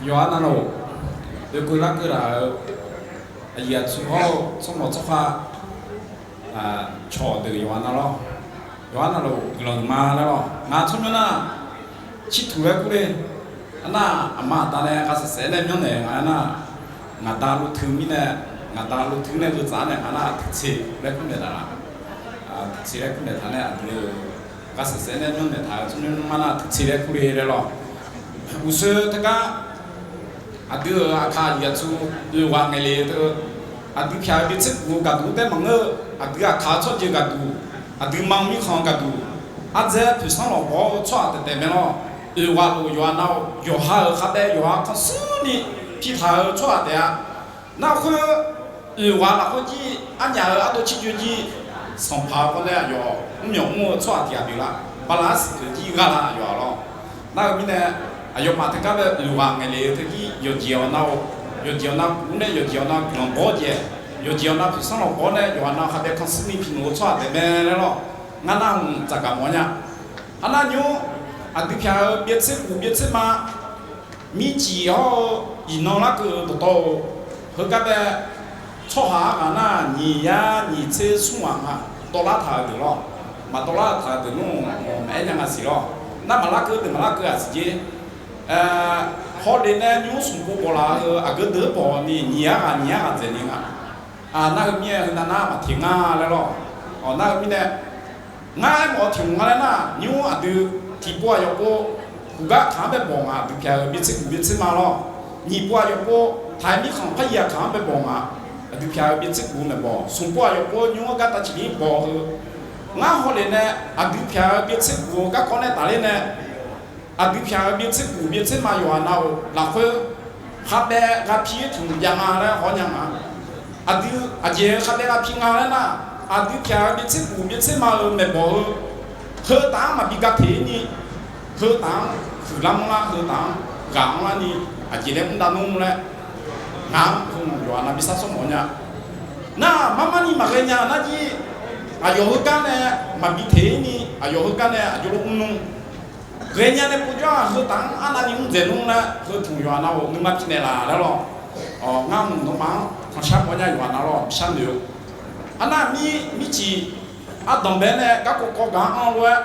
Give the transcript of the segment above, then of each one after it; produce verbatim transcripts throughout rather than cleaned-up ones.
Yawqha navluf, oekeuv larkeuv laf-euq aqyuif aqtsu hawr-eu tsawrmawq tsawrkhav, cawq deuq yawqha navluf, yawqha navluf guiqlanq ma laer lawr. Ngaq tsawrmyanr nar, cirtuq laer kur le. Arnar aqma aqda nae ghaq saef saef nae myanrnaeq nga aernar, ngaqda lotui mirnae, ngaqda lotui nae gheuvtsaf nae nga nar, tuqtse laer kur naeq taq laf. Tuqtse laer kur naeq taq nae aqdui-eu ghaq saef saef nae myanrnaeq taq-euq tsawrmyanr mar nar tuqtse laer kur le laer lawr. Uqshoe teugar aqdui-euq aqkaq aqyuif aqtsu oeq ghaq ngaeq le-eu teu, aqdui pyaq-eu byaev tser guf-eu gaqduq taef maqngeur-eu, aqdui aqkaq-eu tsawrjeuq gaqduq, aqdui ma mirkhanq-eu gaqduq, ardzae poeqsanr lawqbawr-eu tsawrhaq taef taef mae lawr. Oeq ghaq lof yawqha nav-awr, yawqha-euq khardaef yawqha khanqsur ni pitaq-eu tsawrhaq taef-a. Nar khoer, oeq ghaq lafkhoer jir arnyaf-euq ardov cirjoe jir, sanqpaq-eu khawf nae aqyawf mrmyawf mr-eu tsawrhaq tiq ghaq pyeuflar, bala arsiq pyeuf jir gha la aqyawf-a lawr. Nar-eu mirnae, aqyawfmaf teugar bae oeq ghaq ngaeq le-eu teu jir yawqjeq-awr nar-awr, yawqjeq-awr nar guf nae yawqjeq-awr nar guiqlanq bawr jae, yawqjeq-awr nar poeqsanr lawqbawr nae yawqha nav khardaef khanqsur ni pi noeq-eu tsawrhaq taef mae laer lawr. Ngar nar hmq tsafgaq mawf nya. Arnar nymr, aqdui pyaq-eu byaev tser guf byaev tser ma mircif hawr-eu iqnan larkeuv-eu dawqtawv-eu, heugar bae tsawrhaq-anr ghaq nar nyiq yar nyiq tser smr ghaq nga, tawvlar taq-eu deuq lawr. Maqtawvlar taq-eu deuq nmr maqaer nya nga siq lawr. Nar maqlarkeuv deuq maqlarkeuv-aq siq jer. Hawle nae nymr smq pov bawq laf-eu aqgeu deuq-anr bawq ni nyiq yar ghaq nyiq yar ghaq dzaeq ni nga. Nar heu mir-aer heunav nar maqteq nga laer lawr. Nar heu mirnae, ngar aermawf-eu tiq hmq nga laer nar, nymr aqdui tiqpov aqyawf pov, guqgar kaq-anr bae bawq nga aqdui pyaq-eu byaev tser guf byaev tser ma lawr. Nyiq pov aqyawf pov, taq-aer mirkhanq par yif aqkaq-anr bae bawq nga, aqdui pyaq-eu byaev tser guf mae bawq, smq pov aqyawf pov nymr-anr gar tav ciqlir bawq heu. Ngar hawle nae aqdui pyaq-eu byaev tser guf-eu garkawv nae tafler nae, aqdui pyaq-eu byaev tser guf byaev tser ma yawqha nav-euq lafkhoer khardaef gha pi-aer tmq jav nga laer hawr nya nga. Aqdui aqjeq-eu khardaef gha pi nga laer nar, aqdui pyaq-eu byaev tser guf byaev tser ma-euq maeqbawq heu, heu taf-anr maqbi ga teq-ir ni, heu taf-anr huiqlar mr lar, heu taf-anr ghaq mr lar ni, aqjeq laer mr dav nmr laer, ngaq-anr hmq yawqha nav bi sar sawr mawf nya. Nar marmar ni maqghae nya nar jir, aqyawf heugar nae maqbi teq-ir ni, aqyawf heugar nae aqjox lof mr nmr. Ghaenya nae povjawr-aq heu taf-anr arnavni mr dzaeq nmr laer heu tmq yawqha nav-euq nuima pi naeq laf laer lawr. Ngar hmq nawmaf-anr khanqshar mawf nya yawqha nav lawr, bi sharnoeq-eu. Arnar mir mircif ardanqbae nae garkawv kawv gaq-anr anr-eu lof-aer,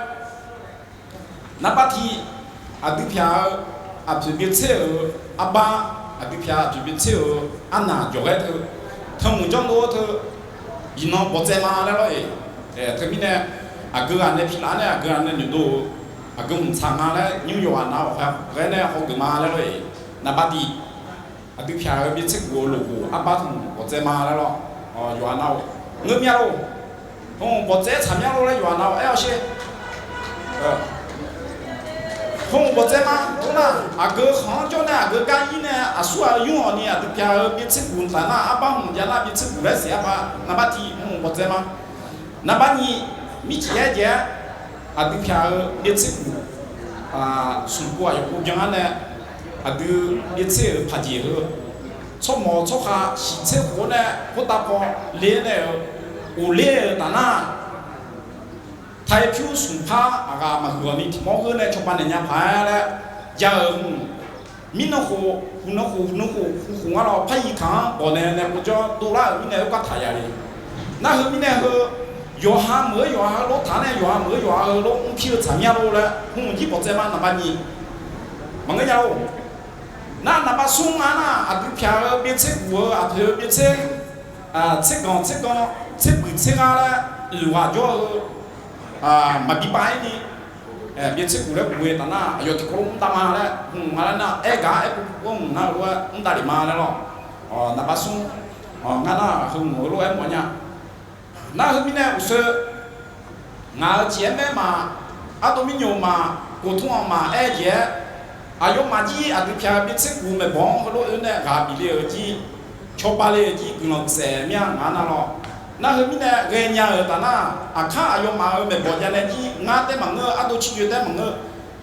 narbar tiq, aqdui pyaq-eu aqpoeq byaev tser-euq arbar, aqdui pyaq aqpoeq byaev tser-euq arnaq jawqghaer teu, tanqmuq janrdov-eu teu, iqnan bawqtsaev ma laer lawr-eq. Teumirnae, aqgeu ghaq nae pilaf nae aqgeu ghaq nae noeqdov-eu, aqgeu hmq tsaq nga laer nymr yawqha nav-awq ghae nae hawgeuf ma laer lawr-eq. Narbar tiq, aqdui pyaq-eu byaev tser guf-eu loqghof arbar tanqmuq bawqtsaev ma laer lawr. Yawqha nav-awq, ngeur mya lor. Hmq bawqtsaev-aer tsaq mya lor laer yawqha nav-awq aer-awr sher. Hmq bawqtsaev ma, tov nar, aqgeu khanq-anr jawr nae aqgeu gar ir nae aqsur ghaq-eu nymr hawq ni aqdui pyaq-eu byaev tser guf taf nar arbar hmq jav nar byaev tser guf laer siq arbar, narbar tiq hmq bawqtsaev ma. Narbar nyiq, mircif-aer jeq-aer, aqdui pyaq-eu byaev tser guf, smq pov aqyawf pov byan-anr nae, aqdui byaev tser-euq paqjeq heu, tsawrmawq tsawrkhav shiq tser khof-awr nae khoertav paw ler nae-euq, uqler-euq taf nar, taq-ir pyur smq par aqghaq maqhuiq-awq ni tiq mawr gheur nae cawba naeq nya paq-aer laer, ja-euq hmq, mirnan khof, huqnan khof, huqnan khof, huqkhof ngar lawr par yir kaq-anr bawq nae nae povjawr dovlar-euq mirnae khoergar taq ya le. Nar heu mirnae heu, yawqha meuq-eu yawqha heulof taq nae yawqha meuq-eu yawqha heulof mr pir-eu tsaq mya lor laer hmq jir bawqtsaev ma naqba nyiq. Maqngeur nya lor. Nar naqba smr nga nar aqdui pyaq-eu byaev tser guf-eu aqpoeq-eu byaev tser, tser ganq tser ganq, tser buiq tser ghar laer oeq ghaq jawr-eu maqbi pav-ir ni, byaev tser guf laer guf-eu taf nar aqyawf tiqkawv lof mr dav ma laer hmq nga laer nar aer gaq-aer pov pov-aer hmq nar-eu lof-aer mr dav lef ma laer lawr. Naqba smr, ngar nar heu hmq-eu lof-aer mawf nya. Nar heu mirnae uqshoe, ngaq-euq ciq-aer maer ma, ardov mirnyoq ma, kof tmr-anr ma aer-eu jeq-aer, aqyawfmaf jir aqdui pyaq-eu byaev tser guf maeqbawq-anr heulof-aer nae ghaq bif le-euq jir, cawba le-euq jir guiqlanq saef mir-a ngaq nar lawr. Nar heu mirnae ghaenya-euq taf nar, aqkar aqyawfmaf-euq maeqbawq jav nae jir ngar taef maqngeur, ardov cirjoe taef maqngeur,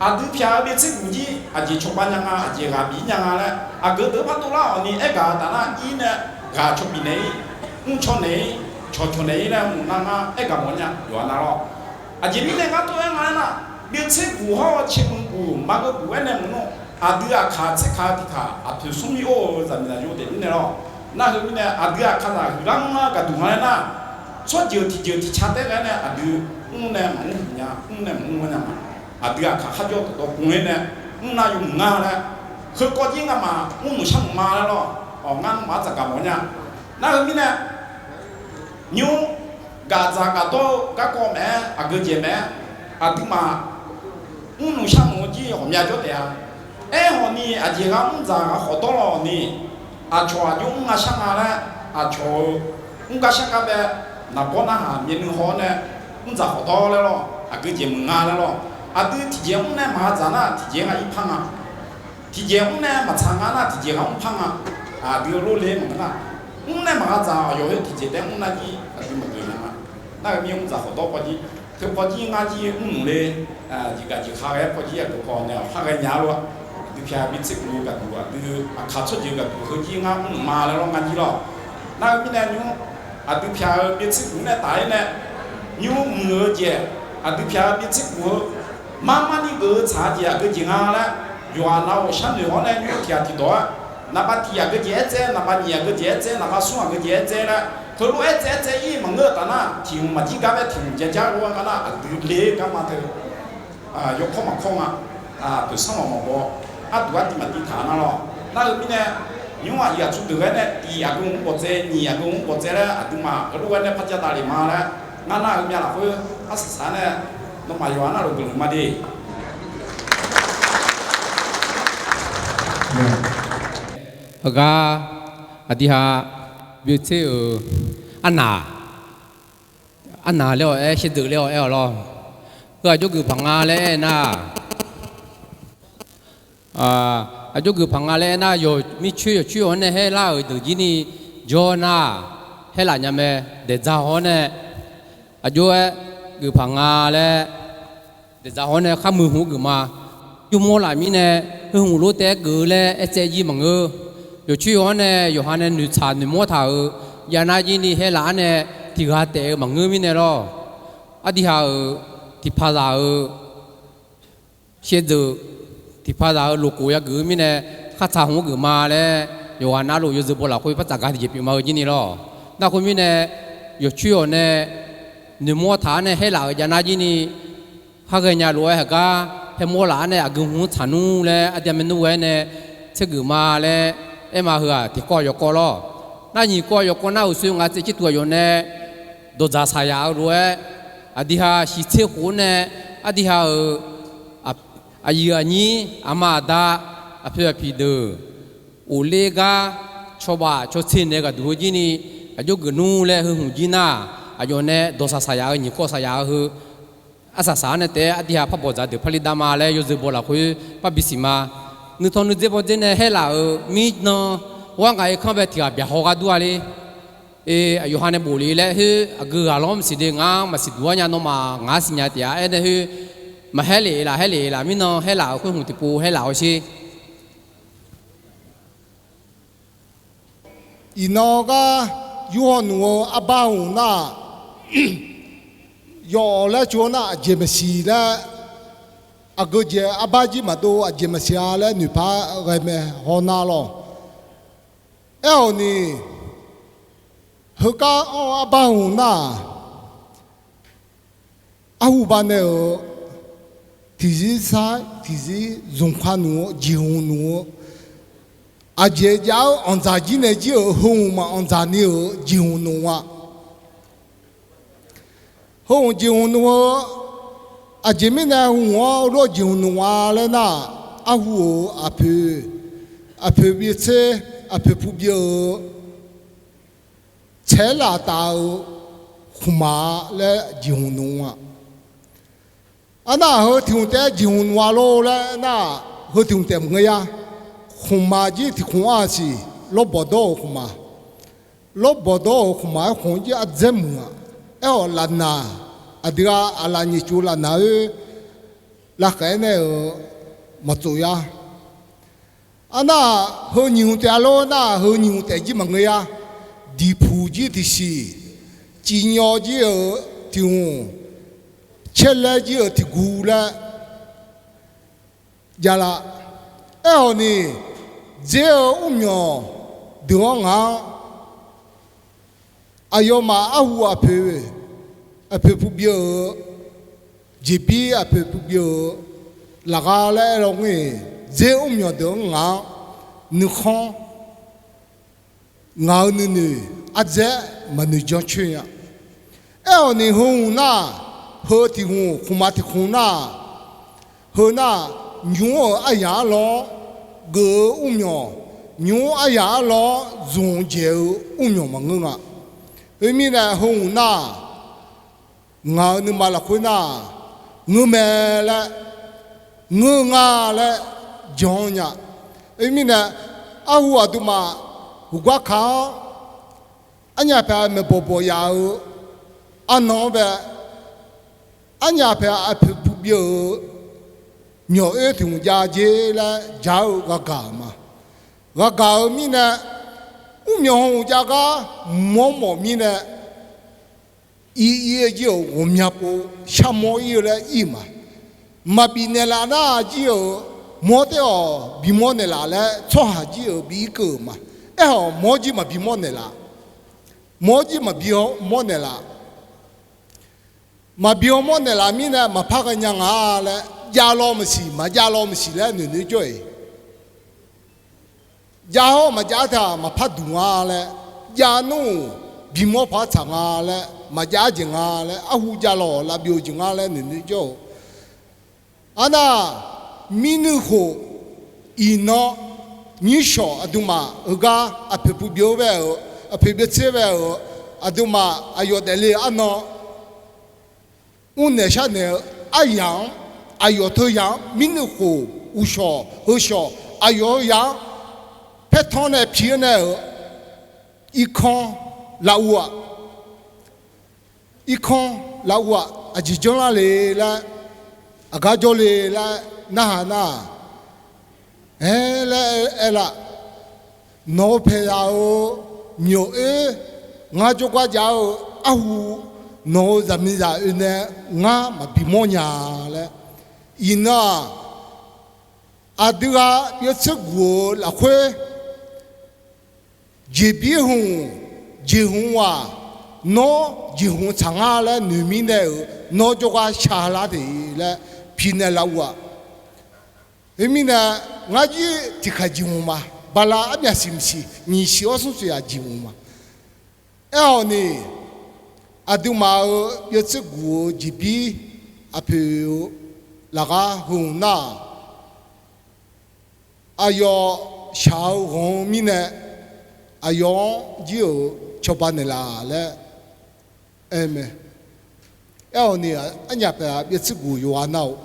aqdui pyaq-eu byaev tser guf jir aqjeq cawba nya nga, aqjeq ghaq bif nya nga laer aqgeu deuq-anr par dovlar-awq ni aer gaq-eu taf nar ir nae ghaq cawbif naeq-ir, mrcaw naeq-ir, cawqcawq naeq-ir laer hmq nar ngar aer gaq mawf nya yawqha nar lawr. Aqjeq mirnae ngar tov-aer nga aer nar, byaev tser guf hawr-eu caemuiq guf maqgeu guf-aer nae maqnmr Aqdui aqkaq tserkaq-eu tiqkaq aqpoeq smrmir or-eu zaqmiqzaq yawdaef mirnae lawr. Nar heu mirnae aqdui aqkaqzaq huiqlar mr-anr gaqduq nga laer nar, tsawrjeuq tiqjeuq tiqca taef-aer nae aqdui mr nae maqmr huiq nya, mr nae maqmr nya ma. Aqdui aqkaq kharjawr dawqtawv gmq-aer nae mr nar yawmuiq nga laer, heukawv jir ngamaf mrmuiq sharmuiq ma laer lawr. Awq, ngar nawmaf-anr tsaqgaq mawf nya. Nar heu mirnae, nymr gaqdzaq gaqdawr-eu garkawv maeq-aer aqgeujeq maeq-aer, aqduimaf mrnuiq sharnuiq-eu jir ghawqmya jawr taef-a. Aerkhawf ni aqjeq ghaq mrdzaq ghaq khawf dawr lawq ni, aqcawq aqjox mr nga shar nga laer, aqcawq-eu mr gar shar gar bae, naqbawr narhaq myavnuiv haw-awr nae mrdzaq khawf dawr laer lawr, aqgeujeq muiq nga laer lawr. Aqdui tiqjeq mr nae maqha dzaq nar tiqjeq ghaq ir par nga. Tiqjeq mr nae maqtsaq nga nar tiqjeq ghaq mr par nga. Aqdui-eu lorle maqngeur nar, mr nae maqha dzaq-awq, yawq khoer tiqjeq taef mr nar jir aqdui maqgeuf nya ma. Nar-eu mir mrdzaq khawf dawr pawjir, teu pawjir ngar jir mrnuiq le, jeqgaq jeqkha ghae-aer pawjir aqgeu paw nae-awq, khar ghae nya lof-aer, aqdui pyaq-eu bi tser guf-eu gaqduq, aqdui aqkaq tsawrjeuq gaqduq heujir ngar mrnuiq ma laer lawr ngar jir lawr. Nar-eu mirnae nymr, aqdui pyaq-eu bi tser guf nae taf-aer nae, nymr muiq-eu jeq, aqdui pyaq-eu bi tser guf-eu marmarni geuf-eu tsaq-eu jeq aqgeujeq nga laer, yawqghaq nav-awq sharnoeq hawr nae nymr tiq ghaq tiqdawq-aer, naqba tiq aqgeujeq aer tsaev, naqba nyiq aqgeujeq aer tsaev, naqba smr aqgeujeq aer tsaev laer, heulof-aer tsaev aer tsaev ir maqngeur-eu taf nar, tiq hmq maqjir gar bae tiq hmq ja jar lof-aer nga nar, aqdui le-eu garma teu yawkawr maqkawr nga. Poeqsanr mawq maqbaw, arduq artiv maqtiv taq nar lawr. Nar-eu mirnae, nymr aqyuif aqtsu deuq ghae nae tiq aqgeu mr bawqtsaev, nyiq aqgeu mr bawqtsaev laer aqduimaf heulof ghae nae par jav davlef ma laer, ngar nar-eu mya lafkhoer arsaq saq-aer nae, nawmaf yawqha nar lof guiqlanq ma de. Heugar aqdui ha byoe tser-euq arnaq, arnaq laer-awq aer, sherdeuq laer-awq aer-awq lawr. Heu aqjox geuf paq nga laer aernar, aqjox geuf paq nga laer aernar, yawq mircoer yawqcoer-awr nae haerlar-euq deuq jir ni jawr nar, haerlaf nya mae. Daeqdzaq hawr nae aqjox-aer geuf paq nga laer, daeqdzaq hawr nae khar muiq hmq geuf ma. Yawmawr laf mirnae, heu hmq lof taef-aer geuf-eu laer aer tsaev jir maqngeur. Yawqcoer yawq-anr nae yawqha nae noeqtsaq noeqmawr taq-euq jav nar jir ni haerlaf-anr nae tiq ghaq taef-eu maqngeur mirnae lawr. Aqdui ha-euq tiqpaqzaq-euq sherdeuq, tiqpaqzaq-euq loqkhof yageuf-eu mirnae, khartsaq hmq geuf ma laer, yawqghaq navluf yawzeu baw lafkhoer par tsafgar tiqjeq pyeuf ma-eu jir ni lawr. Nar khoer mirnae, yawqcoer yawq nae noeqmawr taq-anr nae haerlaf-euq jav nar jir ni, khar ghaenya lof-aer haqgar haermawr laf-anr nae aqgeu hmq-anr tsaq nmr laer aqdui ha maernmr ghae-aer nae tsergeuf ma laer aer ma. Heu-aq tiqkawv yawkawv lawr. Nar nyiq kawv yawkawv nar uqshoe ngaq tsaev tser tuq aqyawf nae dawqdzaq saqyaq-eu lof-aer, aqdui ha shiq tser khof-anr nae aqdui ha-euq aqyuif aqnyir aqma aqda aqpoeq aqpiq deuq ghofler gar cawba cawtser naeq gaqduq heu jir ni aqjox geuf nmr laer heu hmq jir nar, aqyawf nae dawqsaq saqyaq-eu nyiq kawv saqyaq-eu heu arsaq saq-anr nae taef-aer aqdui ha par bawqdzaq deuq parli dav ma laer yawzeu baw lafkhoer par bisiq ma. Nuitanq nuidzer bawdzer nae haerlaf-euq mirnan, gharngaq irkanr bae tiq ghaq byaqhaw ghardur-a le. E, aqyawf ha nae bof le laer khoer aqgeu ghaq lanr maqsiq de, ngar maqsiq duq-ar nya, nawmaf ngaq-anr siqnya taef-a. Aernae khoer maqhaer lef laf, haer lef laf, mirnan haerlaf-euq khoer hmq tiqpov haerlaf-awr sher. Iqnan gar yurhaw nmq-eu arbar hmq nar-aq, yawf-awq laer cawv nar aqjeq maqsiq laer, aqgeu jeq arbar jir maqdov aqjeq maqsiq-a laer noeqpar ghae mae haw nar lawr. Aerkhawf ni, heugar anr-eu arbar hmq nar-aq, arhu banae-euq tiqzir sar tiqzir zmq ka nmq-eu jeqhmq nmq-eu, aqjeq jav-eu anqdzaq jir nae jir-euq heu hmq maq anqdzaq ni-euq jeqhmq nmq-a. Heu hmq jeqhmq nmq-eu, aqjeq mirnae hmq-anr lof-aer jeqhmq nmq-a laer nar, arhu-euq aqpoeq, aqpoeq byav tser, aqpoeq pu byav-eu tsaeq laf taf-eu khmqmaq laer jeqhmq nmq-a. Arnar heu tiq hmq taef-aer jeqhmq nmq-a lor laer nar, heu tiq hmq taef maqngeur ya. Khmqmaq jir tiq khmq-a siq, lawrbawq dawr-euq khmqmaq. Lawrbawq dawr-euq khmqmaq-aer khmq jir ardzaer muiq-aq. Aerkhawf lafnaq, aqdui ghaq aqlaf nyiq cuf lafnaq-oer lavkhaeq-aer nae-euq maqtsof ya. Arnar heu nyiq hmq taef-a lor nar, heu nyiq hmq taef jir maqngeur ya. Diqpuq jir tiqsiq, civnyawv jir-euq tiq hmq, caerlaer jir-euq tiq gu laer javlar. Aerkhawf ni, dzer-eu mrmyawq deuq-anr ngaq-anr, aqyawfmaf arhu aqpoeq, aqpoeq pubyeuv-eu, jeqbir aqpoeq pubyeuv-eu lafghar laer aer lawnmr-iq, dzer mrmyawq deuq-anr ngaq-anr nuikhanr, ngaq-euq nuinoeq ardzaer maqnoeq jancoer nya. Aerkhawf ni, heu hmq nar, heu tiq hmq khmqmaq tiq khmq nar, heu nar, nymr-euq aryaq arlawr-anr geuf-eu mrmyawq, nymr aryaq arlawr-anr zmq dzaeq-eu mrmyawq maqngeur nga. Khoermirnae, heu hmq nar, ngaq-euq nuima lafkhoer nar, ngeur mae laer, ngeur nga laer jan-anr nya. Khoermirnae, arhu aqduimaf heugar kaq-anr, arnyaf paeq maeqbawq bawq yaf-eu arnan-anr bae, arnyaf paeq aqpoeq pubyeuv-eu myawq oer tiq hmq jav jer laer ja-eu ghaqgaq-euq ma. Ghaqgaq-eu mirnae, mrmyawq hmq jav gar mawrmawf mirnae, ir ir-eu jir-euq ghawqmya pov sharmawr ir-eu laer ir ma. Maqbif naeqlaf nar jir-euq mawr taef-awq bimawr naeqlaf laer tsawrhaq jir-euq bi irkeuv-euq ma. Aerkhawf mawr jir maqbimawr naeqlaf, mawr jir maqbimawr naeqlaf, maqbimawr naeqlaf mirnae maqpar ghaenya nga laer, jav law maqsiq maqjav law maqsiq laer noeqnoeq jawr-iq. Jav-awr maqjav-ar taq maqpar duq nga laer, jav nmr-euq bimawr paq-aer tsaq nga laer, maqjav-ar jeq nga laer, arhu jav law-awq lavbyov jeq nga laer noeqnoeq jawr-eu. Arnar, mirnuiv khof, iqnan, nyirshawq aqduimaf heugar aqpoeq pubyeuv-eu bae-euq, aqpoeq byovtser bae-euq, aqduimaf aqyawf daefle-eu arnan, mrnaeq sharnaeq-eu aryaq-anr, aqyawf teuyaq-anr mirnuiv khof uqshawq heushawq aqyawf heuyaq-anr paertanr nae pi-aer nae-euq irkanr lavuv-aq, irkanr lavuv-aq aqjeq janrlar le laer, aqgar jawrle laer narhaq nar-aq, aer laer aer-eu aerlaf, nawq-eu paeqzaq-eu myawq oer ngar jawrgar jav-eu arhu, nawq-euq zaqmiqzaq oe nae ngar maqbi mawrnya laer. Iqnan-aq, aqdui ghaq byovtser guq-eu lafkhoer jeqbir hmq, jeqhmq-aq, nawr jeqhmq tsaq nga laer noeq mirnae-euq nawr jawrgar shaqlar te laer pi naeqlaf-aq. Khoermirnae, ngar jir tiqkhaeq jeqhmq ma. Bala armyaq siq maqsiq nyiq siq-awr smr siq-aq jeqhmq ma. Aerkhawf ni, aqduimaf-euq byovtser guq-eu jeqbir aqpoeq-eu lafgar heu hmq nar-aq, aqyawf shaq-eu ghanq-eu mirnae, aqyawf-anr jir-euq cawba naeqlaf laer aer mae. Aerkhawf ni, arnyaf paeq-aq byovtser guq yawqghaq nav-euq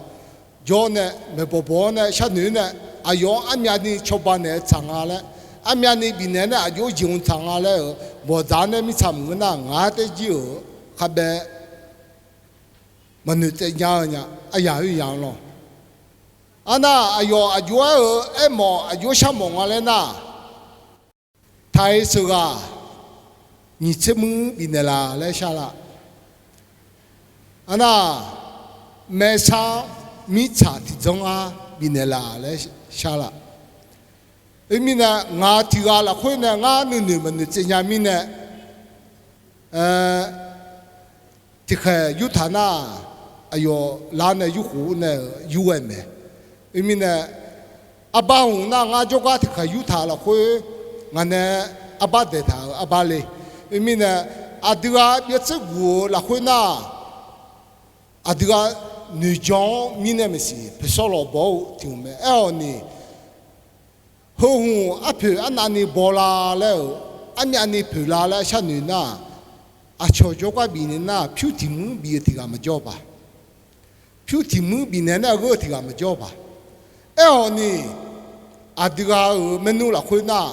jawr nae maeqbawq bawq-awr nae sharnoeq-aer nae, aqyawf-anr armyavni cawba naeq-eu tsaq nga laer, armyavni bifnaeq nae aqjox-aer jeqhmq tsaq nga laer-euq bawqdzaq-anr nae mirtsaq maqngeur nar, ngaq-anr taer jir-euq khavbae maqnoeq tsaev nya-eu nya. Aryaq oer yaq-anr lawr, arnar aqyawf aqjox-aer aermawf aqjox-aer sharmawf nga laer nar, taq-iq sheuqghaq nyiq tser muir bifnaeq laf laer shar laf. Arnar, maersar mirtsaq tiqdzanr ngar bifnaeq laf laer shar laf. Khoermirnae, ngaq tiq ghaq lafkhoer nae ngar nuinoeq maqnoeq tsaev nya mirnae, tiqkhaeq yurtaq nar, aqyawf lar nae yurkhof nae-euq yur ghae mae. Khoermirnae, arbar hmq nar ngar jawrgar tiqkhaeq yurtaq lafkhoer ngaq nae arbar daeqtaq-euq arbar le. Khoermirnae, aqdui ghaq byovtser guq-eu lafkhoer nar, aqdui ghaq noeqjan-anr mirnae maqsiq poeqsawr lawq baw-eu tiq hmq mae. Aerkhawf ni, heu hmq arpoeq arnavni baw la laer-euq, armyavni poeq la laer sharnoeq nar, aqcawq jawrgar bifnaeq nar pyur tiq muir bif-eu tiq ghaq maqjawr-eu paq. Pyur tiq muir bifnaeq nar gheu-eu tiq ghaq maqjawr-eu paq. Aerkhawf ni, aqdui ghaq-euq maernmr lafkhoer nar,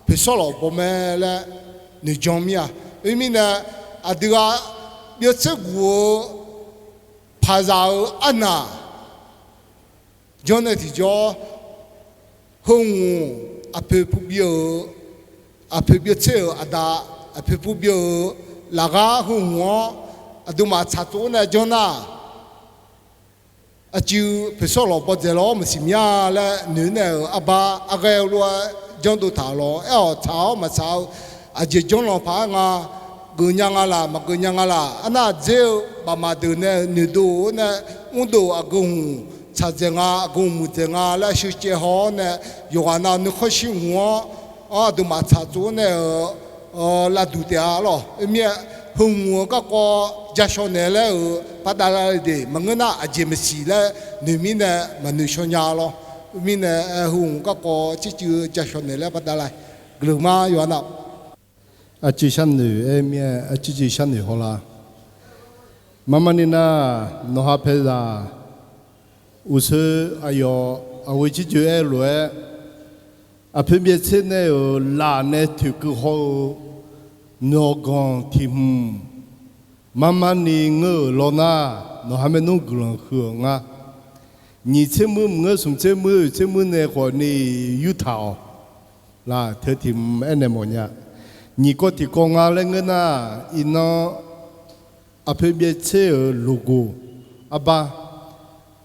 poeqsawr lawq baw mae laer noeqjan mir-a. Khoermirnae, aqdui ghaq byovtser guq-eu paqzaq-eu arnaq janrnae tiqjawr, heu hmq aqpoeq puqbi-euq, aqpoeq byovtser-euq aqda, aqpoeq puqbi-euq lafghar heu hmq-anr aqduimaf tsaqtsov-aer nae janr nar, aqcuiv poeqsawr lawq bawdzaeq lawr maqsiq mya laer noeq nae-euq arbar arghaer-eu lof-aer janrdov taq-euq lawq. Aer-awq tsaq-awr maqtsaq-eu aqjeq janrlanq paq-aer nga, geuf nya nga laq maqgeuf nya nga laq. Arnar dzer-eu baqmaq deuq nae noeqdov-awr nae mrdov aqgeu hmq tsaqdzaeq nga, aqgeu hmq muiqdzaeq nga laer sheucaev haw-awr nae, yawqghaq nav nuikhanr shir hmq-anr aqduimaf tsaq tsov-awr nae-euq lavduq taef-a lawq. Mirnae heu hmq-euq garkawv ja shaw naeq laer-euq baqdalav le de maqngeur nar aqjeq maqsiq laer noeq mirnae maqnoeq shaw nya lawr. Mirnae heu hmq garkawv tsercuiv ja shaw naeq laer baqdalav guiqleuq ma yawqha nav. Aqcuiv sharnoeq aer mirnae aqcuiv cuiv sharnoeq haw la. Marmarni nar, nawqha paezaq uqshoe aqyawf aqghoe tsercuiv aer-eu lof-aer, aqpoeq byaev tser nae-euq laf nae toeqkeuv haw-eu myawqganq tiq hmq marmarni ngeur-euq lawr nar, nawqha maernmr guiqlanq huiq-euq nga. Nyiq tser muir maqngeur, smq tser muir oeq tser muir nae khawfni yurtaq-awq. Laf teu tiq hmq aernaeq mawfnya. Nyiq kawv tiqkawv nga laer ngeur nar, iqnan aqpoeq byaev tser-euq loqgoq arbar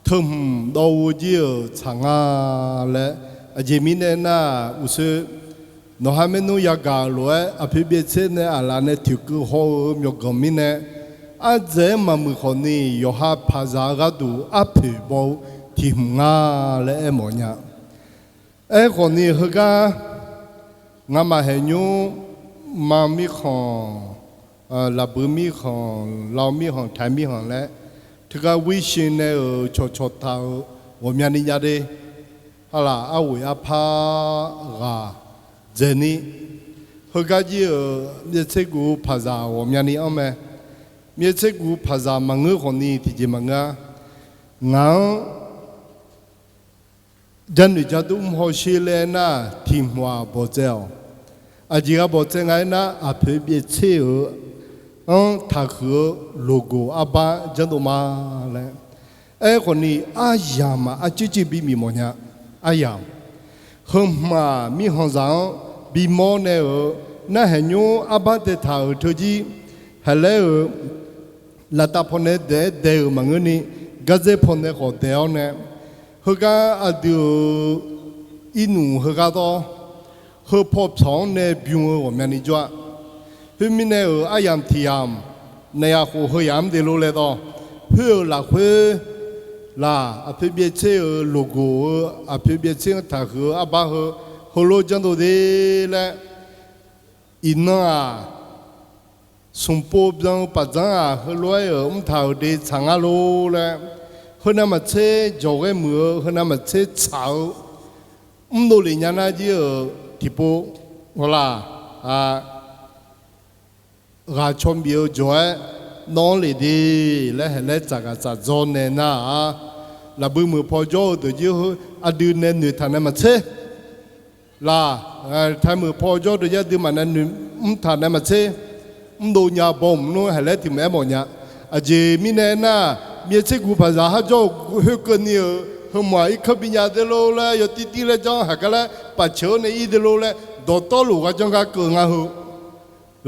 teu hmq dawv-eu jir-euq tsaq nga laer. Aqjeq mirnae nar, uqshoe nawqha maernmr yagaq-euq lof-aer aqpoeq byaev tser nae aqlaf nae toeqkeuv haw-eu myawqganq mirnae, ardzaeq-aer maqmuiq khawfni yawqha paqzaq-eu gharduq arpoeq baw-eu tiq hmq nga laer aer mawfnya. Aerkhawfni heugar ngamaf haeqnymr ma mirkhanq, lafbui mirkhanq, lao mirkhanq, taiq mirkhanq laer teugar 微信 nae-euq cawqcawq taq-euq ghawqmyani jav de. Arlaf arghoeq arpar ghaq dzaeqni, heugar jir-euq myaev tser guv paqzaq ghawqmyani anr mae. Myaev tser guv paqzaq maqngeur khawfni tiqjeq maqngeur-a. Ngaq-anr janoeq jadur mr hawsher laer aernar, tiq hmq-aq bawqtsaev-awq. Aqjeq ghaq bawqtsaev nga aernar, aqpoeq byaev tser-euq anr taqhuiq-eu loqgoq arbar janrdov ma laer. Aerkhawfni aryamq-aq arcuir cuiv bimif mawfnya. Aryamq heu hmq-aq mirkhanqzaq-anr bimawr nae-euq narhaq nymr arbar taev taq-euq teujir haeqlaer-euq laftav pawnae daef-aer dae-euq maqngeurni, gardzer pawnae khawf daef-awr nae, heugar aqdui-euq irnmq heugar dawr, heu paw pyawq-anr nae bym-eu ghawqmyani jawr-a. Khoermirnae-euq aryamq tiq yamq, naeq yaq khof heu yamq-anr de lor laer dawr, khoer-euq lafkhoer laq aqpoeq byaev tser-euq loqgoq-eu aqpoeq byaev tser-anr taqhuiq-eu arbar heu, heulof janrdov de laer, iqnan-aq, smqpov byan-eu paqdzanr-aq heulof-aer-euq mrtaq-euq de tsaq ngar lor laer, heu navmaqtser jawqghaer muiq-eu heu navmaqtser tsaq-eu mrdov lef nya nar jir-euq tiqpov hawlaq, ghaq caw bif-eu jawq-aer nawr lef de laer haeqlaer tsaqghaq tsaqdzawr nae nar-aq, lafbui muiq paw jawr-eu deuq jir heu aqdui nae noeqtaq nae maqtser laq, taemeuq paw jawr deuq jir aqduimaf nae noeq mrtaq nae maqtser, mrdov nya baw mq nmr haeqlaer tiq mq-aer mawfnya. Aqjeq mirnae aernar, myaev tser guv paqzaq har jawr-eu khoerkeuvni-euq heu mq-aq irkanr binya de lor laer yawtir tir laer janr haq gar laer paqceuq-awr nae ir de lor laer dawqtawvluf ghaq janr gar keuv nga heu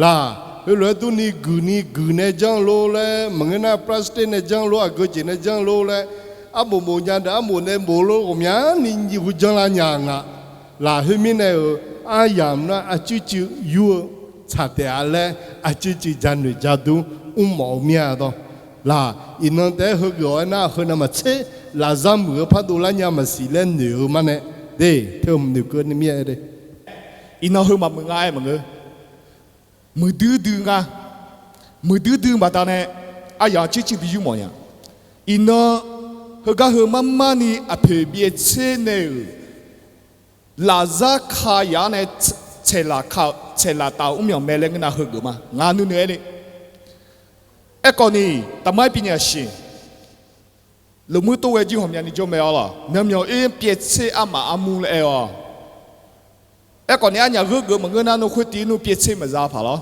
laq, heulof-aer durni guiqni guiq nae janr lor laer maqngeur nar plastic nae janr lor aqgeu jeq nae janr lor laer, arbof bof nya deuq arbof nae bof lor ghawqmyani nyiq hu janr lar nya nga. Laq khoermirnae-euq aryamq nar aqcuir cuiv yur-eu tsaq taef-a laer aqcuir cuiv janoeq jadur mrmawf-eu mir-a dawr. Laq iqnan taef-aer heugeuf-awr aernar heu navmaqtser lafzar muiq-eu par dovlar nya maqsiq laer noeq-eu mar nae de, teu hmq noeqkeuv ni mir-a de. Iqnan heu maqmuiq nga aer maqngeur. Muiqdui dui nga. Muiqdui dui baqdanae aryamq aqcuir cuiv bi yur mawfnya. Iqnan heugar heu marmarni aqpoeq byaev tser nae-euq lafzar ka yaf-anr nae tsaeqlaf ka-eu tsaeqlaf taf-euq mrmyanq mae laer ngeur nav heugeuf ma ngar nuinoeq aer ni. Aerkhawfni taqmar-aer bifnya siq. Lmqmr tov ghae jir ghawqmyani jawr mae-awr laq, myawqmyawq-ir pyaev tser armaf armur laer aer-awq. Aerkhawfni arnyaf gheugeuf maqngeur nar nmr khoertiv nmr pyaev tser maqza paq lawr.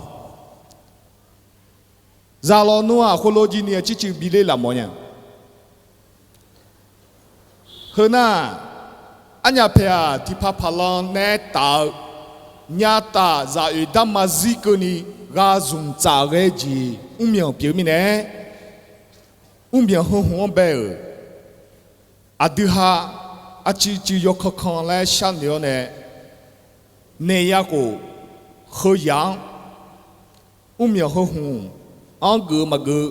Zaq lawnmr-aq khoerlof jir ni aqcuir cuiv bi ler laf mawfnya. Heu nar, arnyaf paeq-aq tiqpaq paqlanr nae taf-eu nyataf zaq oeq darma zir keuvni ghaq zmq tsaf ghae jeq mrmyanq pyeuf mirnae, mrmyanq heu hmq-anr bae-euq Aqdui ha arcuiv cuiv yawkanr kanr laer sharnoeq-awr nae, naeq ya khof, heu yaq-anr mrmyanq heu hmq-anr geuf-eu maqgeuf,